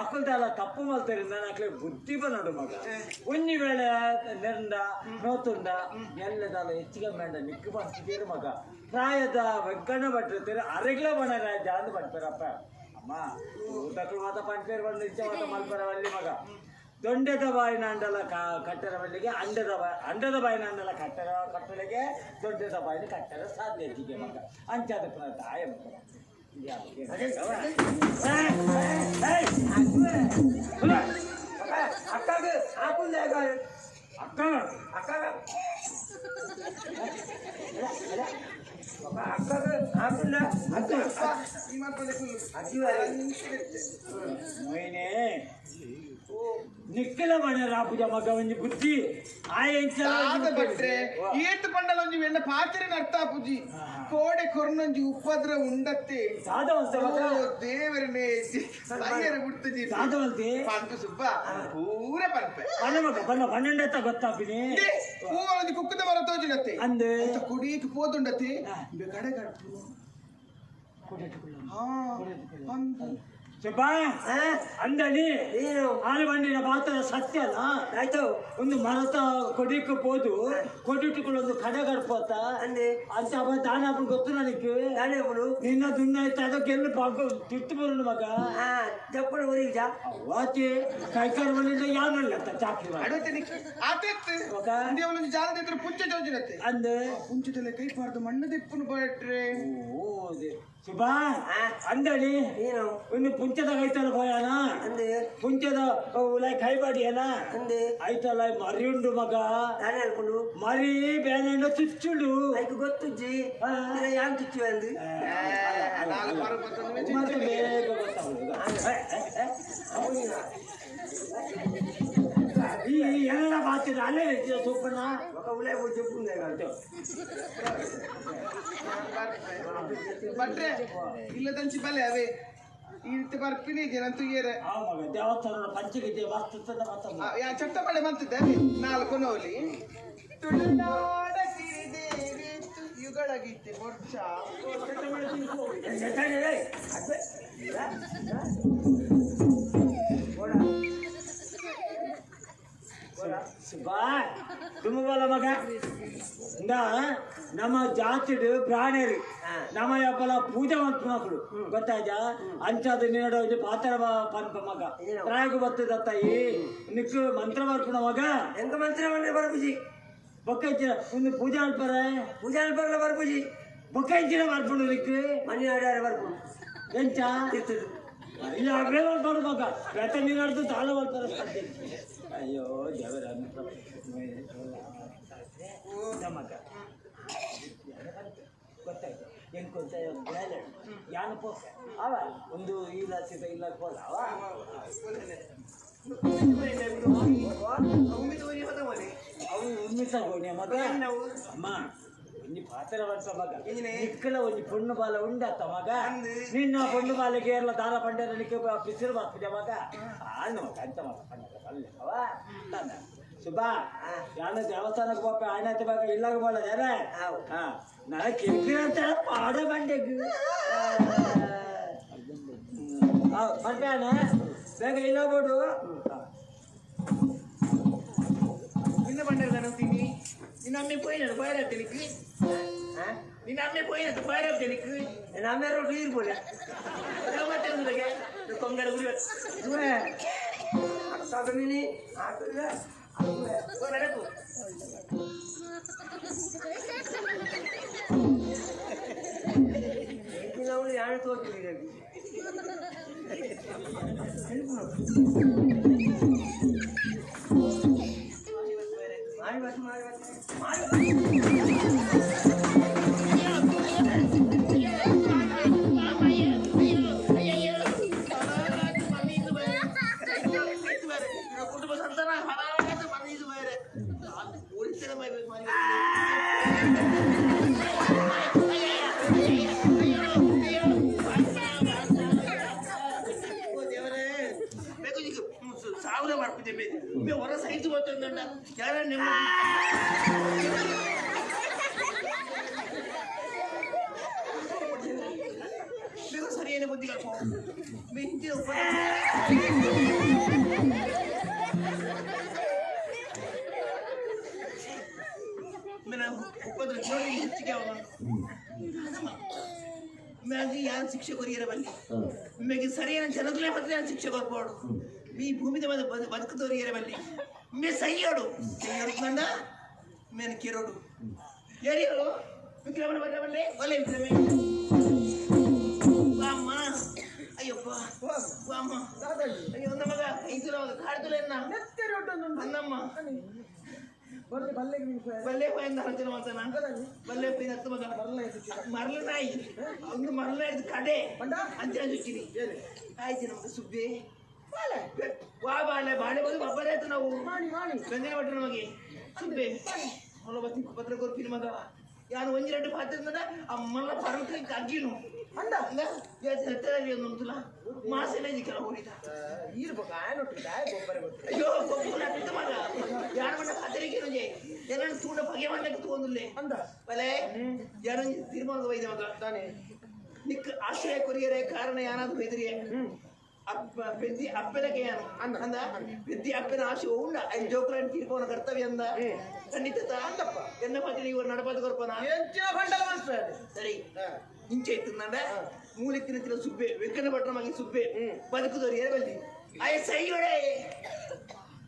ಅಕ್ಕಲ್ದಲ್ಲ ತಪ್ಪು ಮಲ್ತರಿಂದ ಅಕ್ಲೆಗ್ ಬುದ್ಧಿ ಬಂದಡು ಮಗ ಒಂಜಿ ವೇಳೆ ನೆರಂದ ನೋತುಂಡ ಎಲ್ಲದಲ್ಲ ಹೆಚ್ಚಿಗೆ ಮೇಂಡ ನಿಕ್ಕು ಬಂತಿದ್ದೀರು ಮಗ ಪ್ರಾಯದ ವೆಂಕಣ್ಣ ಭಟ್ರು ಅರೆಗ್ಲ ಬಣ ರಾಜ ಅಂದ್ ಬಂಟ್ಪೇರಪ್ಪ ಅಮ್ಮ ಊಟಕ್ಳು ಮಾತ ಪಂಪೇರು ಬಂದು ಇಚ್ಛೆ ಮಾತ ಮಲ್ಪರ ಬಳ್ಳಿ ಮಗ ದೊಂಡೆದ ಬಾಯಿನ ಅಂಡಲ ಕಟ್ಟರ ಬಳ್ಳಿಗೆ ಅಂಡದ ಬಾಯಿ ಅಂಡದ ಬಾಯಿನ ಅಂಡಲ ಕಟ್ಟರ ಕಟ್ಟಲಿಗೆ ದೊಡ್ಡದ ಬಾಯಿನ ಕಟ್ಟರ ಸಾಧ್ಯ ಹೆಚ್ಚಿಗೆ ಮಗ ಅಂಚಾದ ಪುನಃ ತಾಯ ಮಗ అక్కకు ఆకుందా ಅಕ್ಕ అక్క అక్కకు ఆకుందా ಅಕ್ಕ ಮೊಯ್ನೆ ನಿಕ್ಕಲ ಮನೆ ರಾಪುಜ ಮಗ ಒಂಜಿ ಬುದ್ಧಿ ಆದ ಭಟ್ರೆ ಏತು ಪಂಡಲೊಂಜಿ ಎನ್ನ ಪಾತ್ರೆ ಅರ್ಥ ಪೂಜಿ ಕೋಡೆ ಕೊರ್ನೊಂಜಿ ಉಪದ್ರ ಉಂಡತ್ತೆ ದೇವರನೇ ಸೈಯರ ಗುರ್ತಜಿ ದಾದವಂತೆ ಪಂಪು ಸುಬ್ಬ ಪೂರ ಪಂಪೆ ಬಣ್ಣ ಮಗ ಬಣ್ಣ ಪನ್ನೆಂಡತ್ತ ಗೊತ್ತಾಪಿನಿ ಹೂವೊಂಜಿ ಕುಕ್ಕದ ಮರ ತೋಜಿನತ್ತೆ ಅಂದೆ ಕುಡೀಕ್ ಪೋದುಂಡತ್ತೆ ಕಡೆ ಕಡ್ಪು ಸುಬ್ಬ ಅಂದನಿ ಹಾಲು ಬಂಡಿನ ಮಾತ್ರ ಸತ್ಯನ ಆಯ್ತು ಒಂದು ಮರತ ಕೊಡಿಕ್ ಪೋದು ಕೊಡಿಟ್ಟುಕೊಳ್ಳೊಂದು ಕಡೆ ಗಡ್ಪೋತ ಅಂದೆ ಅಂತ ಅವ ದಾನ ಗೊತ್ತು ನನಗೆ ದಾನ ಅಪ್ಪನು ನಿನ್ನ ದುನ್ನ ಆಯ್ತು ಅದಕ್ಕೆ ಎಲ್ಲಿ ಪಾಕ ತಿಟ್ಟು ಬರೋಣ ಮಗ ಜಪ್ಪನ ಊರಿಗೆ ಜಾ ವಾತಿ ಕೈಕಾರ ಮನೆಯಿಂದ ಯಾನಲ್ಲ ಅಂತ ಚಾಕ್ರಿ ಒಂದು ಜಾಲದ ಇದ್ರೆ ಪುಂಚ ಜೋಜಿನತ್ತೆ ಅಂದೆ ಪುಂಚದಲ್ಲೇ ಕೈ ಪಾರ್ದು ಮಣ್ಣು ದಿಪ್ಪನು ಬಟ್ರೆ ಓ ಸುಬಾ ಅಂದಡಿ ಏನು ಒಂದು ಪುಂಚದ ಕೈತಲ್ಲ ಭಯನ ಅಂದೆ ಪುಂಚದ ಉಲಾಯ್ ಕೈಬಾಡಿಯನ ಅಂದೆ ಐತಲ್ಲ ಮರಿ ಉಂಡು ಮಗ ದಾನೆ ಅನ್ಕೊಂಡು ಮರಿ ಬೇನೆ ಚುಚ್ಚುಡು ಐಕ್ ಗೊತ್ತುಜ್ಜಿ ಯಾನ್ ಚುಚ್ಚು ಅಂದು ಮತ್ತೆ ಬೇಗ ಗೊತ್ತಾಗುದು ಈ ಎಲ್ಲ ಮಾತಿನ ಅಲ್ಲೇ ಸೂಪಣ್ಣ ఒక ಉಲಾಯ್ పోయి చెప్పుందే కాదు ಭಟ್ರೆ ಇಲ್ಲದಂಚಿ ಬಲೆ ಅವೇ ಈ ರೀತಿ ಬರ್ಪಿನಿ ಜನಂತು ಏರೆ ಆ ಮಗ ದೇವಸ್ಥಾನ ಪಂಚಗಿದ್ದೆ ಮಸ್ತ್ ಮತ್ತೊಂದು ಯಾ ಚಟ್ಟಪಡೆ ಬಂತಿದ್ದೆ ನಾಲ್ಕು ನೋಲಿ ತುಳುನಾಡ ಸಿರಿದೇವಿ ಯುಗಳ ಗೀತೆ ಬೊರ್ಚ ಸುಬ್ಬಾ ತುಂಬ ಮಗ ಇಂದ ನಮ್ಮ ಜಾತಿಡು ಬ್ರಾಣರು ನಮ್ಮ ಯಪ್ಪಲ ಪೂಜೆ ಮಕ್ಕಳು ಗೊತ್ತಾಯ್ತಾ ಅಂಚಾದ ನಿನ್ನಡ ಒಂಜಿ ಪಾತ್ರ ಪನ್ಪ ಮಗ ಪ್ರಾಯకు ಬರ್ತದ ತಾಯಿ ನಿಕ್ಕು ಮಂತ್ರ ಬರ್ಪುಣ ಮಗ ಎಂಕ ಮಂತ್ರ ಮಂತ್ರ ಬರ್ಪುಜಿ ಬೊಕ್ಕ ಇಚ್ಚಿನ ಒಂದು ಪೂಜೆ ಅಲ್ಪರೆ ಪೂಜೆ ಅಲ್ಪರ್ಲ ಬರ್ಪುಜಿ ಬೊಕ್ಕ ಇಚ್ಚಿನ ಬರ್ಪುಣ ನಿಕ್ಕು ಮನಿ ಆಡ್ಯಾರ ಬರ್ಪುಡು ಎಂಚ ತಿರ್ತದು ಇಲ್ಲ ಅವೇ ಬರ್ಪಾಡು ಮಗ ಬೆತ್ತ ನೀನಾಡ್ದು ತಾಳ ಬರ್ತಾರೆ ಅಯ್ಯೋ ದೇವರ ಮಗ ಗೊತ್ತಾಯ್ತು ಎಂಕೊಂತ ಬೇಲೆ ಯಾನು ಪೋಸ ಅವ ಒಂದು ಇಲ್ಲ ಸೀತ ಇಲ್ಲ ಕೋಲ ಅವ ಅವು ಉಮ್ಮಿತ ಹೋಣೆ ಮಗ ಅಮ್ಮ ಒಂಜಿ ಪಾತ್ರ ಬರ್ತ ಮಗ ನಿಕ್ಕಲ ಒಂಜಿ ಪೊಣ್ಣು ಬಾಲ ಉಂಡತ್ತ ಮಗ ನಿನ್ನ ಪೊಣ್ಣು ಬಾಲಗೆ ಎಲ್ಲ ದಾರ ಪಂಡರಲಿಕ್ಕೆ ಬಿಸಿಲು ಬಾಕ್ತಿದೆ ಮಗ ಆನು ಮಗ ಅಂತ ಮಗ ಪಂಡರ ಬಲ್ಲೆ ಅವ ಸುಬ್ಬಾ ಯಾನ ದೇವಸ್ಥಾನಕ್ಕೆ ಹೋಗ್ಪ ಆಯ್ನಾತ ಬಾಗ ಇಲ್ಲಾಗ ಬೋಲದ ಹಾ ನನ್ನ ಕಿರಿಕಿರಿ ಅಂತ ಪಾಡ ಬಂಡೆಗ್ ಬರ್ಬೇಣ ಬೇಗ ಇಲ್ಲ ಬೋಡು ನಿನ್ನ ಬಂಡಾರ ಅಂತೀನಿ ನಿನ್ನ ಅಮ್ಮೆ ಪೋಯಿನದು ಬಾಯರಾಗ್ತೇನಿಕ್ ನಿನ್ನ ಅಮ್ಮೆ ಪೋಯಿನದು ಬಾಯರಾಗ್ತೇನಿಕ್ ನಮ್ಮ ರೋಡ್ ನೀರು ಬೋಲೆ ಕೊಂಗಡ ಗುರಿ നടക്കൂ. ಯಾರು ತೋರ್ತಿದ್ದೀರಿ? ಮಾಡಿ ಮಾಡಿ. ಕುಟುಂಬ ಸಂತಾನ ಸಾವಿರ ಮಾಡ್ತಿದ್ದೆ ಹೊರ ಸೈಜ್ ಬರ್ತಂದ ಯಾರ ನಿಮ್ಮ ಬೇಗ ಸರಿಯಾದ ಬುದ್ಧಿ ಕಲ್ಪೋ ಹಿಂದಿನ ಉಪದ್ರ ನೋಡಿ ಹೆಚ್ಚಿಗೆ ಅವನು ಮ್ಯಾಗ ಯಾರು ಶಿಕ್ಷೆ ಕೊರಿಯರ ಬಲ್ಲಿ ಮ್ಯಾಗೆ ಸರಿಯಾದ ಜನಗಳೇ ಮಾತ್ರ ಯಾರು ಶಿಕ್ಷೆ ಕೊರ್ಬೋಡು ಈ ಭೂಮಿದ ಮೇಲೆ ಬದುಕುದವರಿಗೆ ಬಲ್ಲಿ ಮೇ ಸೈಯೋಡು ಸೈಯೋಡು ಕಂಡ ಮೇನ್ ಕಿರೋಡು ಏರಿಯೋಡು ವಿಕ್ರಮನ ಬರಬಲ್ಲೆ ಒಲೆ ವಿಕ್ರಮೆ ಅಮ್ಮ ಅಯ್ಯಪ್ಪ ಅಮ್ಮ ಅಯ್ಯೋ ನಮಗ ಐದು ನಮಗ ಕಾಡ್ದುಲ ಎನ್ನ ಅನ್ನಮ್ಮ ಬಲ್ಲೆ ಪೈಂದ ಹಂಚಿನ ಮಂತನ ಬಲ್ಲೆ ಪೈಂದ ಹತ್ತು ಮಗ ಮರಳ ನಾಯಿ ಒಂದು ಮರಳ ನಾಯಿ ಕಡೆ ಅಂಚಿನ ಚುಚ್ಚಿನಿ ಆಯ್ತು ನಮಗೆ ಸುಬ್ಬಿ ವಾ ಬಾಳೆ ಬಾಳೆ ಬಂದು ಬಬ್ಬರೇ ಆಯ್ತು ನಾವು ವ್ಯಂಜನ ಭಟ್ರು ನಮಗೆ ಸುಬ್ಬೆ ಮೊಲ ಬತ್ತಿ ಪತ್ರ ಕೊರ್ಪಿನ ಮಗ ಯಾರು ಒಂಜಿ ಎರಡು ಪಾತ್ರ ಅಮ್ಮಲ್ಲ ಪರಂಕ ಅಗ್ಗಿನು ಅಂದ ಅಂದ ಉಂಟುಲ ಮಾಸೆಲ್ಲ ಕೆಲ ಹೊಡಿದ ಈರ್ಬೇಕು ಆಯನೊಟ್ಟು ದಾಯ ಗೊಬ್ಬರ ಗೊತ್ತು. ಅಯ್ಯೋ ಗೊಬ್ಬರ ಬಿದ್ದು ಮಗ ಯಾರ ಮಣ್ಣ ಪಾತ್ರೆಗೆ ಎಲ್ಲ ತೂಂಡ ಬಗೆ ಮಣ್ಣಕ್ಕೆ ತಗೊಂಡಿಲ್ಲ ಅಂದ ಬಲೆ ಯಾರ ತೀರ್ಮಾನದ ವೈದ್ಯ ಮಗ ತಾನೆ ನಿಕ್ ಆಶ್ರಯ ಕೊರಿಯರೆ ಕಾರಣ ಯಾನಾದ್ರು ಬೈದ್ರಿ ಅಪ್ಪ ಪೆದ್ದಿ ಅಪ್ಪನಕ್ಕೆ ಯಾನು ಅಂದ. ಅಂದ ಪೆದ್ದಿ ಅಪ್ಪನ ಆಶೆ ಉಂಡ ಐದು ಜೋಕ್ರನ್ ತೀರ್ಪವನ ಕರ್ತವ್ಯ ಅಂದ ಖಂಡಿತ ಅಂದಪ್ಪ. ಎನ್ನ ಮಾತಿನ ಇವರು ನಡಪಾದ ಕೊರ್ಪನ ಎಂಚಿನ ಬಂಡಲ ಮನ್ಸ್ಬೇಡ ಸರಿ ಇಂಚೆ ಇತ್ತಂದ ಮೂಲೆಕ್ಕಿನ ತಿನ್ನ ಸುಬ್ಬೆ ವೆಂಕಣ್ಣ ಭಟ್ರ ಮಗಿ ಸುಬ್ಬೆ ಬದುಕುದವರು ಏರಬಲ್ಲಿ ಆಯ ಸೈಯೋಡೆ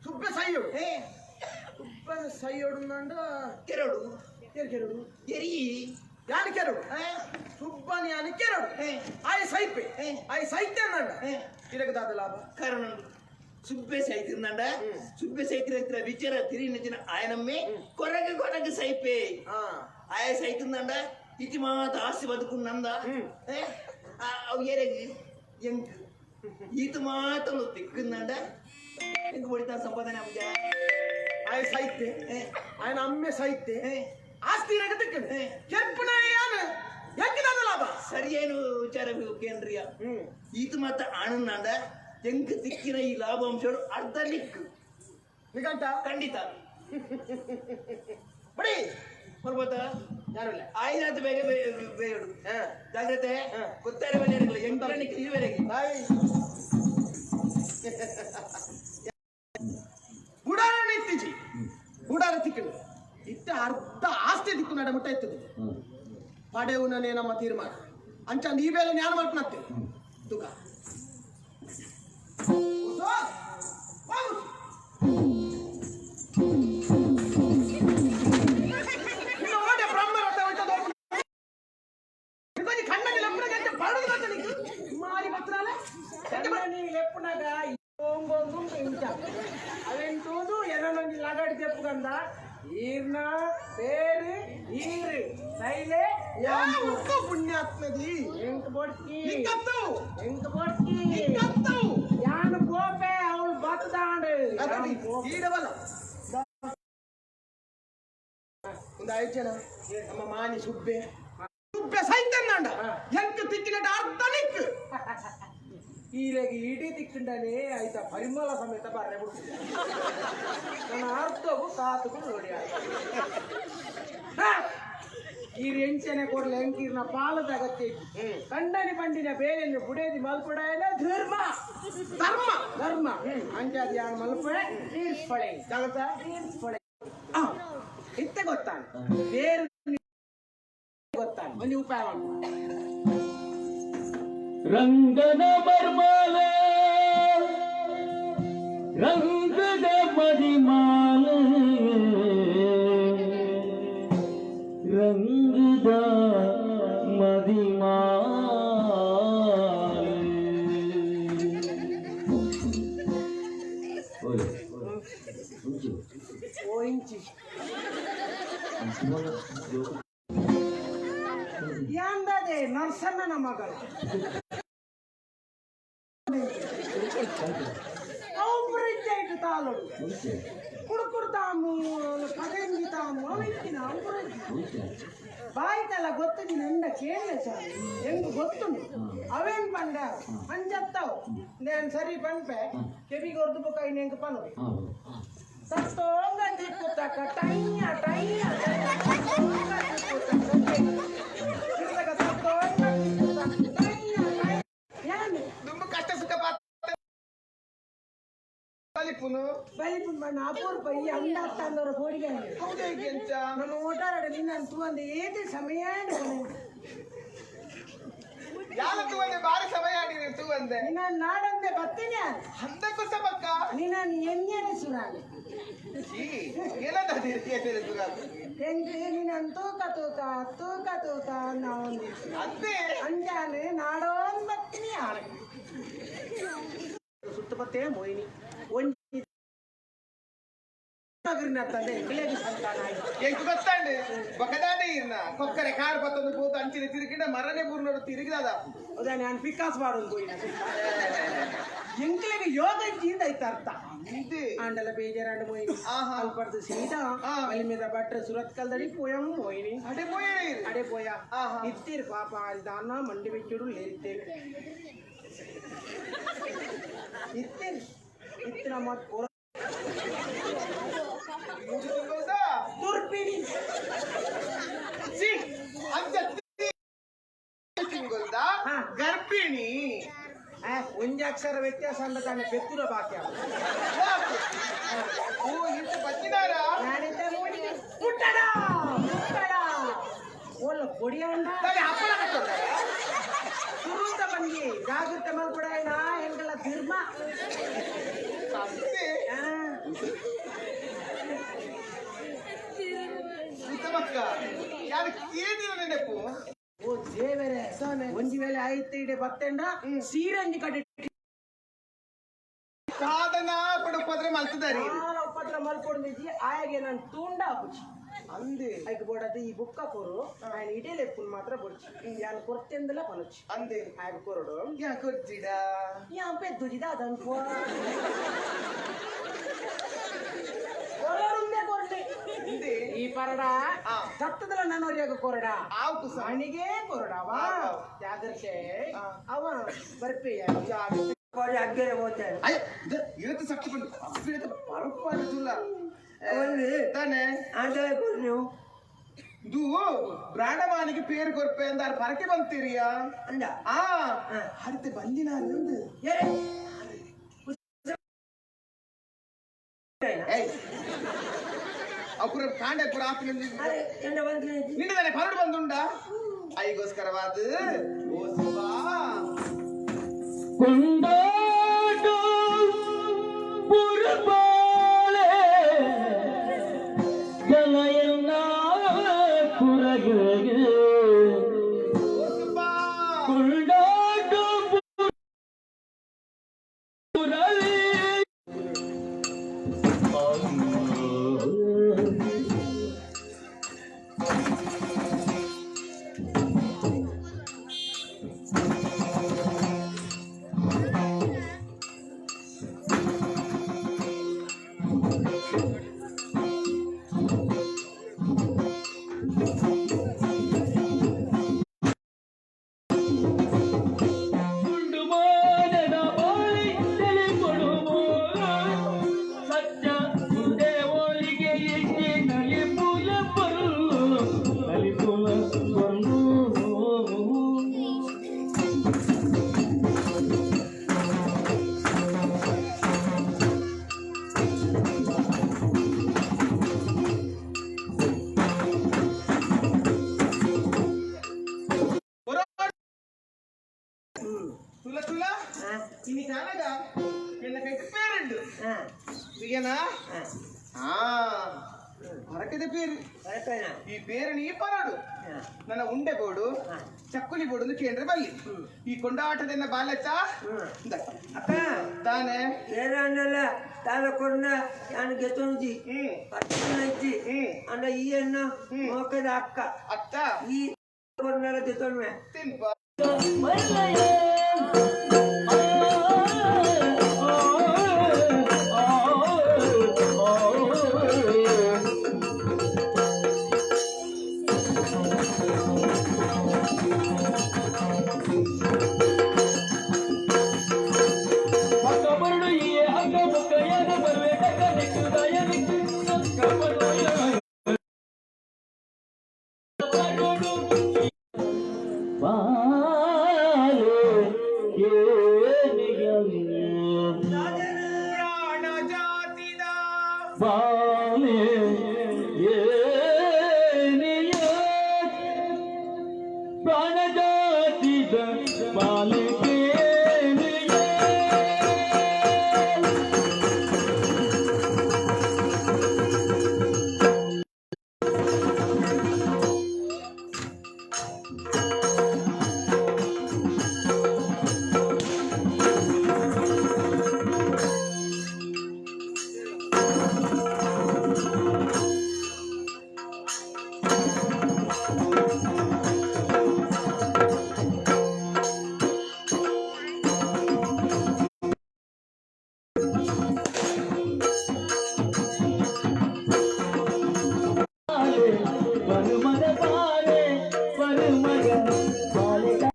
ಸುಬ್ಬೆ ಸೈಯೋಡು ಏ ಸುಬ್ಬೆ ಸೈಯೋಡು ಅಂದ ಕೆರಡು ಏರ್ ಕೆರಡು ಎರಿ ಯಾನು ಕೆರಡು ಆ, ಸುಬ್ಬನ್ ಯಾನು ಕೆರಡು ಏ. ಆಯ ಸೈಪೆ ಏ. ಆಯ ಸೈತೆ ಅಂದ ಏ. ಇರಗದಾದ ಲಾಭ ಕಾರಣ ಸುಬ್ಬೆ ಸೈತಿಂದಂಡ ಸುಬ್ಬೆ ಸೈತಿನ ವಿಚಾರ ತಿರಿನಚಿನ ఆయనమ్మే కొరగ కొరగ సైపే ಹಾ ಆಯ ಸೈತಿಂದಂಡ ಇತಿ ಮಾತ ಆಸ್ತಿ ಬದುಕುಂಡ ಅವು ಏರೆಗ್ ಎಂಕ್ ಈತ ಮಾತಲು ತಿಕ್ಕಂದಂಡ ಎಂಕ್ ಹೊಡಿತಾ ಸಂಪಾದನೆ ಆಪುಜ ಆಯ ಸೈತೆ ಏ. ఆయన ಅಮ್ಮೆ ಸೈತೆ ಏ. ಆಸ್ತಿ ಇರಗ ತಿಕ್ಕಂಡು ಏ. ಕೆರ್ಪುನ ಯಾನು ಎಂಕದಾದ ಲಾಭ ಸರಿಯೇನು ವಿಚಾರ ಕೇಂದ್ರಿಯ ಈತ ಮಾತ ಆನಂದ ಎಂಕ್ ತಿಕ್ಕಿನ ಈ ಲಾಭಾಂಶಗಳು ಅರ್ಧ ನಿಕ್ ನಿಗಂಟ ಖಂಡಿತ ಬಡಿ ಬರ್ಬೋದಾ ಯಾರು ಇಲ್ಲ ಆಯ್ತು ಬೇಗ ಬೇಗ ಹಾ. ಜಾಗ್ರತೆ ಹಾ. ಗೊತ್ತಾರೆ ಬನ್ನಿ ಎಂಟರ ನಿಕ್ ಇರುವರೆಗೆ ಬಾಯ್ ಗುಡಾರ ಇತ್ತೀಚಿ ಗುಡಾರ ತಿಕ್ಕಳು ಇತ್ತ ಅರ್ಧ ಆಸ್ತಿ ದಿಕ್ಕು ನಡ ಮುಟ್ಟ ಇತ್ತದು ಪಡೆಯುವನೇ ನಮ್ಮ ತೀರ್ಮಾನ ಅಂಚ ಈ ಬೇಲೆ ಜ್ಞಾನ ಮಲ್ಪನತ್ತೆ ತುಕ ಮಾರಿ ಪತ್ರಾಲೆ ಕಣ್ಣನಿ ಲೆಪ್ಪುನಗ ಒಂಬೊಂದು ಇಂಚ ಅವೆನ್ ತೂದು ಎನನೊಂಜಿ ಲಗಡ್ ತೆಪ್ಪುಗಂದ ಈರ್ನ ಪೇರು ಈರು ಸೈಲೆ ಯಾವ ಪುಣ್ಯಾತ್ಮದಿ ಎಂಕ್ ಬೊಡ್ಕಿ ನಿಕ್ಕತ್ತು ಎಂಕ್ ಬೊಡ್ಕಿ ನಿಕ್ಕತ್ತು ಯಾನು ಪೋಪೆ ಅವಳು ಬತ್ತದಾಂಡ್ ಅದಡಿ ಈಡವಲ್ಲ ಒಂದು ಐದು ಜನ ನಮ್ಮ ಮಾನಿ ಸುಬ್ಬೆ ಸುಬ್ಬೆ ಸೈತಂದಾಂಡ ಎಂಕ್ ತಿಕ್ಕಿನಟ ಅರ್ಧ ನಿಕ್ ಈರೆಗೆ ಇಡೀ ತಿಕ್ಕಂಡನೇ ಆಯ್ತಾ ಪರಿಮಳ ಸಮೇತ ಬರ್ರೆ ಬಿಡ್ತೀನಿ. ನನ್ನ ಅರ್ಥವು ಕಾತುಕು ನೋಡಿ. ಈ ಎಂಚನೆ ಕೊಡ್ಲೆ ಎಂಕೀರ್ನ ಪಾಲದ ಅಗತ್ಯ ಇತ್ತು. ಕಂಡನಿ ಬಂಡಿನ ಬೇಲೆಯನ್ನು ಬುಡೇದಿ ಮಲ್ಪಡ ಧರ್ಮ ಧರ್ಮ ಧರ್ಮ ಅಂಜಾದಿ ಯಾನ್ ಮಲ್ಪೆ ತೀರ್ಪಳೆ ಜಾಗ್ರತ ತೀರ್ಪಳೆ ಇತ್ತೆ ಗೊತ್ತಾನ ಬೇರೆ ಗೊತ್ತಾನ ಒಂದು ಉಪಾಯ ಮಾಡ್ಕೊ. ರಂಗನ ಮರ್ಮಾಲ ರಂಗದ ಮದಿಮಾಲ ರಂಗದ ಮದಿಮಾಲ. ಓಯ್, ಉಂಚು. ಓ ಇಂಚಿ ಯಾಂದದೆ ನರ್ಸಣ್ಣನ ಮಗಳು ಅವು ತಾಲೋಡು ಉಂಚು, ಕುಡುಕುಡು ತಾಮು ಪದಂಗಿ ತಾಮು ಅವು ಇಂಚಿನ ಅವು ಉಂಚು. ಬಾಯ್ತಲ್ಲ ಗೊತ್ತಿದ್ದೀನಿ ನಂಡ ಕೇಳಲೆ ಸರ್ ಹೆಂಗ್ ಗೊತ್ತುಂಡು ಅವೇನ್ ಪಂಡ ಅಂಜತ್ತಾವು ನಾನು ಸರಿ ಪನ್ಪೆ ಕೆಬಿಗೆ ಹೊರದು ಬೊಕ್ಕ ಇನ್ನು ಹೆಂಗ್ ಪನ್ನೋಡು. ಸತ್ತೋಂಗ ತಿಕ್ಕುತ್ತಕ್ಕ ಟೈಯ ಟೈಯ ಸತ್ತೋಂಗ ತಿಕ್ಕುತ್ತಕ್ಕ ಸತ್ತೋಂಗ ತಿಕ್ಕುತ್ತಕ್ಕ ಟೈಯ ಟೈಯ ಯಾನು ದುಂಬು ಕಷ್ಟ ಸುಖ ಪಾತ್ರ ಬಲಿಪುನು. ಬಲಿಪುನ್ ಬಣ್ಣ ಅಪೂರ್ಪ ಈ ಅಂಡತ್ತಂದವರ ಕೋಡಿಗೆ. ಹೌದು ಎಂಚ? ನಮ್ಮ ಓಟಾರಡ ನಿನ್ನ ತೂವಂದ ಏತೆ ಸಮಯ. ಯಾಲ ತೂವಂದೆ? ಬಾರಿ ಸಮಯ ಆಡಿರಿ ತೂವಂದೆ. ನಿನ್ನ ನಾಡಂದೆ ಬತ್ತೀನಿ. ಅಂದ ಕುಸಬಕ್ಕ. ನಿನ್ನ ಎಣ್ಣೆನೆ ಸುರಾನೆ. ಚೀ, ಏನದ ಎಂಕ್ ನಿನ್ನ ತೂಕ ತೂಕ ತೂಕ ತೂಕ ನಾವು. ಅದೇ. ಅಂಜಾನೆ ನಾಡೋನ್ ಬತ್ತೀನಿ ಆನೆ ಸುತ್ತಮುತ್ತೆ ಮೋಹಿನಿ ಒಂಜಿ ತಂದೆ ಎಂಕ್ಲೆಗ್ ಸಂತಾನ ಆಯ್ತು. ಎಂಕ್ ಗೊತ್ತಾಂಡು ಬಕದಾದೆ ಇರ್ನ ಕೊಕ್ಕರೆ ಕಾರ್ ಬತ್ತೊಂದು ಪೋತು ಅಂಚಿನ ತಿರುಗಿಡ ಮರನೆ ಬೂರ್ನೋಡು ತಿರುಗಿದಾದ. ಹೌದಾ? ನಾನು ಪಿಕಾಸ್ ಮಾಡೋದು ಪೋಯಿನ ಎಂಕ್ಲೆಗ್ ಯೋಗ ಜೀಂದ ಐತ ಅರ್ಥ. ಅಂದೆ. ಆಂಡಲ ಬೇಜಾರಾಂಡ ಮೋಹಿನಿ. ಅಲ್ಪಡ್ದು ಸೀದಾ ಬಲಿಮೆದ ಭಟ್ರ ಸುರತ್ ಕಲ್ದಡಿ ಪೋಯಂ ಮೋಹಿನಿ. ಅಡೆ ಪೋಯರೆ ಇರು. ಅಡೆ ಪೋಯ. ಇತ್ತೀರ್ ಪಾಪ ದಾನ ಮಂಡಿ ಬಿಚ್ಚುಡು ಲೇರಿತ್ತೇವೆ ಇತ್ತೀರ್ ಇತ್ತಿನ ಮತ್ ಮೂರು ತಿಂಗಳ್ದ? ದುರ್ಬಿಣಿ. ಛೀ, ಅಂಚ ತಿಂಗಳ್ದ? ಗರ್ಭಿಣಿ. ಒಂಜಿ ಅಕ್ಷರ ವ್ಯತ್ಯಾಸ ಅಂದ ತಾನೆ ಪೆತ್ತುರ ಬಾಕಿ. ಯಾಕೆ? ಓ ಇಂತ ಬಚ್ಚಿದಾರ. ನಾನಿದ್ದ ಮೂಡಿಗೆ ಮುಟ್ಟಡ ಮುಟ್ಟಡ ಓಲ್ಲ ಪೊಡಿಯಂಡ. ತಾನೆ ಹಪ್ಪಳ ಕಟ್ಟೋದ. ಸುರುತ ಬಂಗಿ ಜಾಗೃತೆ ಮಲ್ಪಡಾಯ್ನ ಹೆಂಗಲ್ಲ ಧರ್ಮ. ಅಂದೆ. ಉತ್ತಮಕ್ಕ ಯಾರು ಕೇಳಿದ ನೆನಪು. ಓ ದೇವರೇ, ಒಂಜಿ ವೇಳೆ ಆಯ್ತು ಇಡೆ ಬತ್ತೆಂಡ ಸೀರಂಜಿ ಕಡೆ. ಸಾಧನ ಪಡುಪದ್ರೆ ಮಲ್ತದಾರಿ. ಉಪದ್ರ ಮಲ್ಕೊಂಡಿದ್ದಿ ಆಯಾಗೆ ನಾನು ತೂಂಡ ಹಾಕುಚಿ. ಅಂದೆ. ಐಕ್ ಬೋಡದು ಈ ಬುಕ್ಕ ಕೊರು ఆయన ಇಡೇ ಲೆಪ್ಪುನ್ ಮಾತ್ರ ಬೊಡ್ಚಿ ಯಾನ್ ಕೊರ್ತೆಂದಲ ಪನೊಚ್ಚಿ. ಅಂದೆ. ಆಯಗ್ ಕೊರಡು. ಯಾ ಕೊರ್ಜಿಡ? ಯಾನ್ ಪೆದ್ದುಜಿದ ಅದನ್ಕೋ ಕೊರಡುಂದೆ ಕೊರ್ಡೆ. ಅಂದೆ. ಈ ಪರಡ ತತ್ತದಲ ನಾನು ಕೊರಡ. ಆವು ಕುಸ. ಅಣಿಗೆ ಕೊರಡವಾ. ಜಾಗ್ರತೆ. ಅವ ಬರ್ಪೆಯ. ಅಗ್ಗೆರೆ ಹೋಗ್ತಾರೆ. ಅಯ್ಯ, ಇವತ್ತು ಸಕ್ತಿ ಬಂದು ಪರಪಾಡು ತುಲ್ಲ ತಾನೆ. ಆಂಟವೆ ಕೊರು ನೀವು. ದು ಬ್ರಾಂಡಮಾನಿಗೆ ಪೇರು ಕೊರ್ಪೆ ಅಂದಾರ ಪರಕೆ ಬಂತೀರಿಯಾ? ಅಂದ. ಆ ಹರಿತೆ ಬಂದಿನ ನಂದು. ಏಯ್, ಅಪುರ ಕಾಂಡೆ ಪುರ ಆಪಿನ. ಅರೆ ಎಂಡ ಬಂದು. ನಿನ್ನದಾನೆ ಪರಡು ಬಂದುಂಡ ಐಗೋಸ್ಕರವಾದ ಓ ಶಿವಾ. ಕೊಂಡಾಟು ಪುರಬಾಳೆ ಜಲಯನ್ನ ಕುರಗೆ. ಓ ಸುಬ್ಬಾ. ಕೊಂಡಾಟು ಪುರವೇ. ಗುಂಡು ಮಾನದ ಅಂಚಾನಗ ನಿನ್ನ ಕೈಟ್ ಪೇರುಂಡು. ಈಗೇನಾ? ಆ ಹೊರಟಿದ ಪೇರು. ಈ ಪೇರು ನೀ ಪರಡು, ನನ್ನ ಉಂಡೆ ಬೋಡು, ಚಕ್ಕುಲಿ ಬೋಡು ಕೇಂದ್ರ ಬಲ್ಲಿ. ಈ ಕೊಂಡಾಟದನ್ನ ಬಾಲಚ ಅಕ್ಕ. ತಾನೆ. ಏರಾಂಡಲ ತಾನ ಕೊರ್ನ ಯಾನ್ ಗೆತೊಂಜಿ ಪತ್ತನ ಇಜ್ಜಿ. ಅಂಡ ಈ ಅನ್ನ ಮೋಕದ ಅಕ್ಕ. ಅತ್ತ. ಈ ಕೊರ್ನಲ ದೆತೊನ್ವೆ. ತಿನ್ಪ. ಮಲ್ಲಯ ಬರುಡು ಈ ಹಗ್ಗ ಬುಕ್ಕಯ್ಯನ ಬರುವೆ ಟಕ್ಕ ನಿಕ್ಕು ದಯ ನಿಕ್ಕು ಬರುಡು ಬಾಲೆ ಕೇನಿಗನ್ನ ಪ್ರಾಣ ಜಾತಿದ ಬಾ.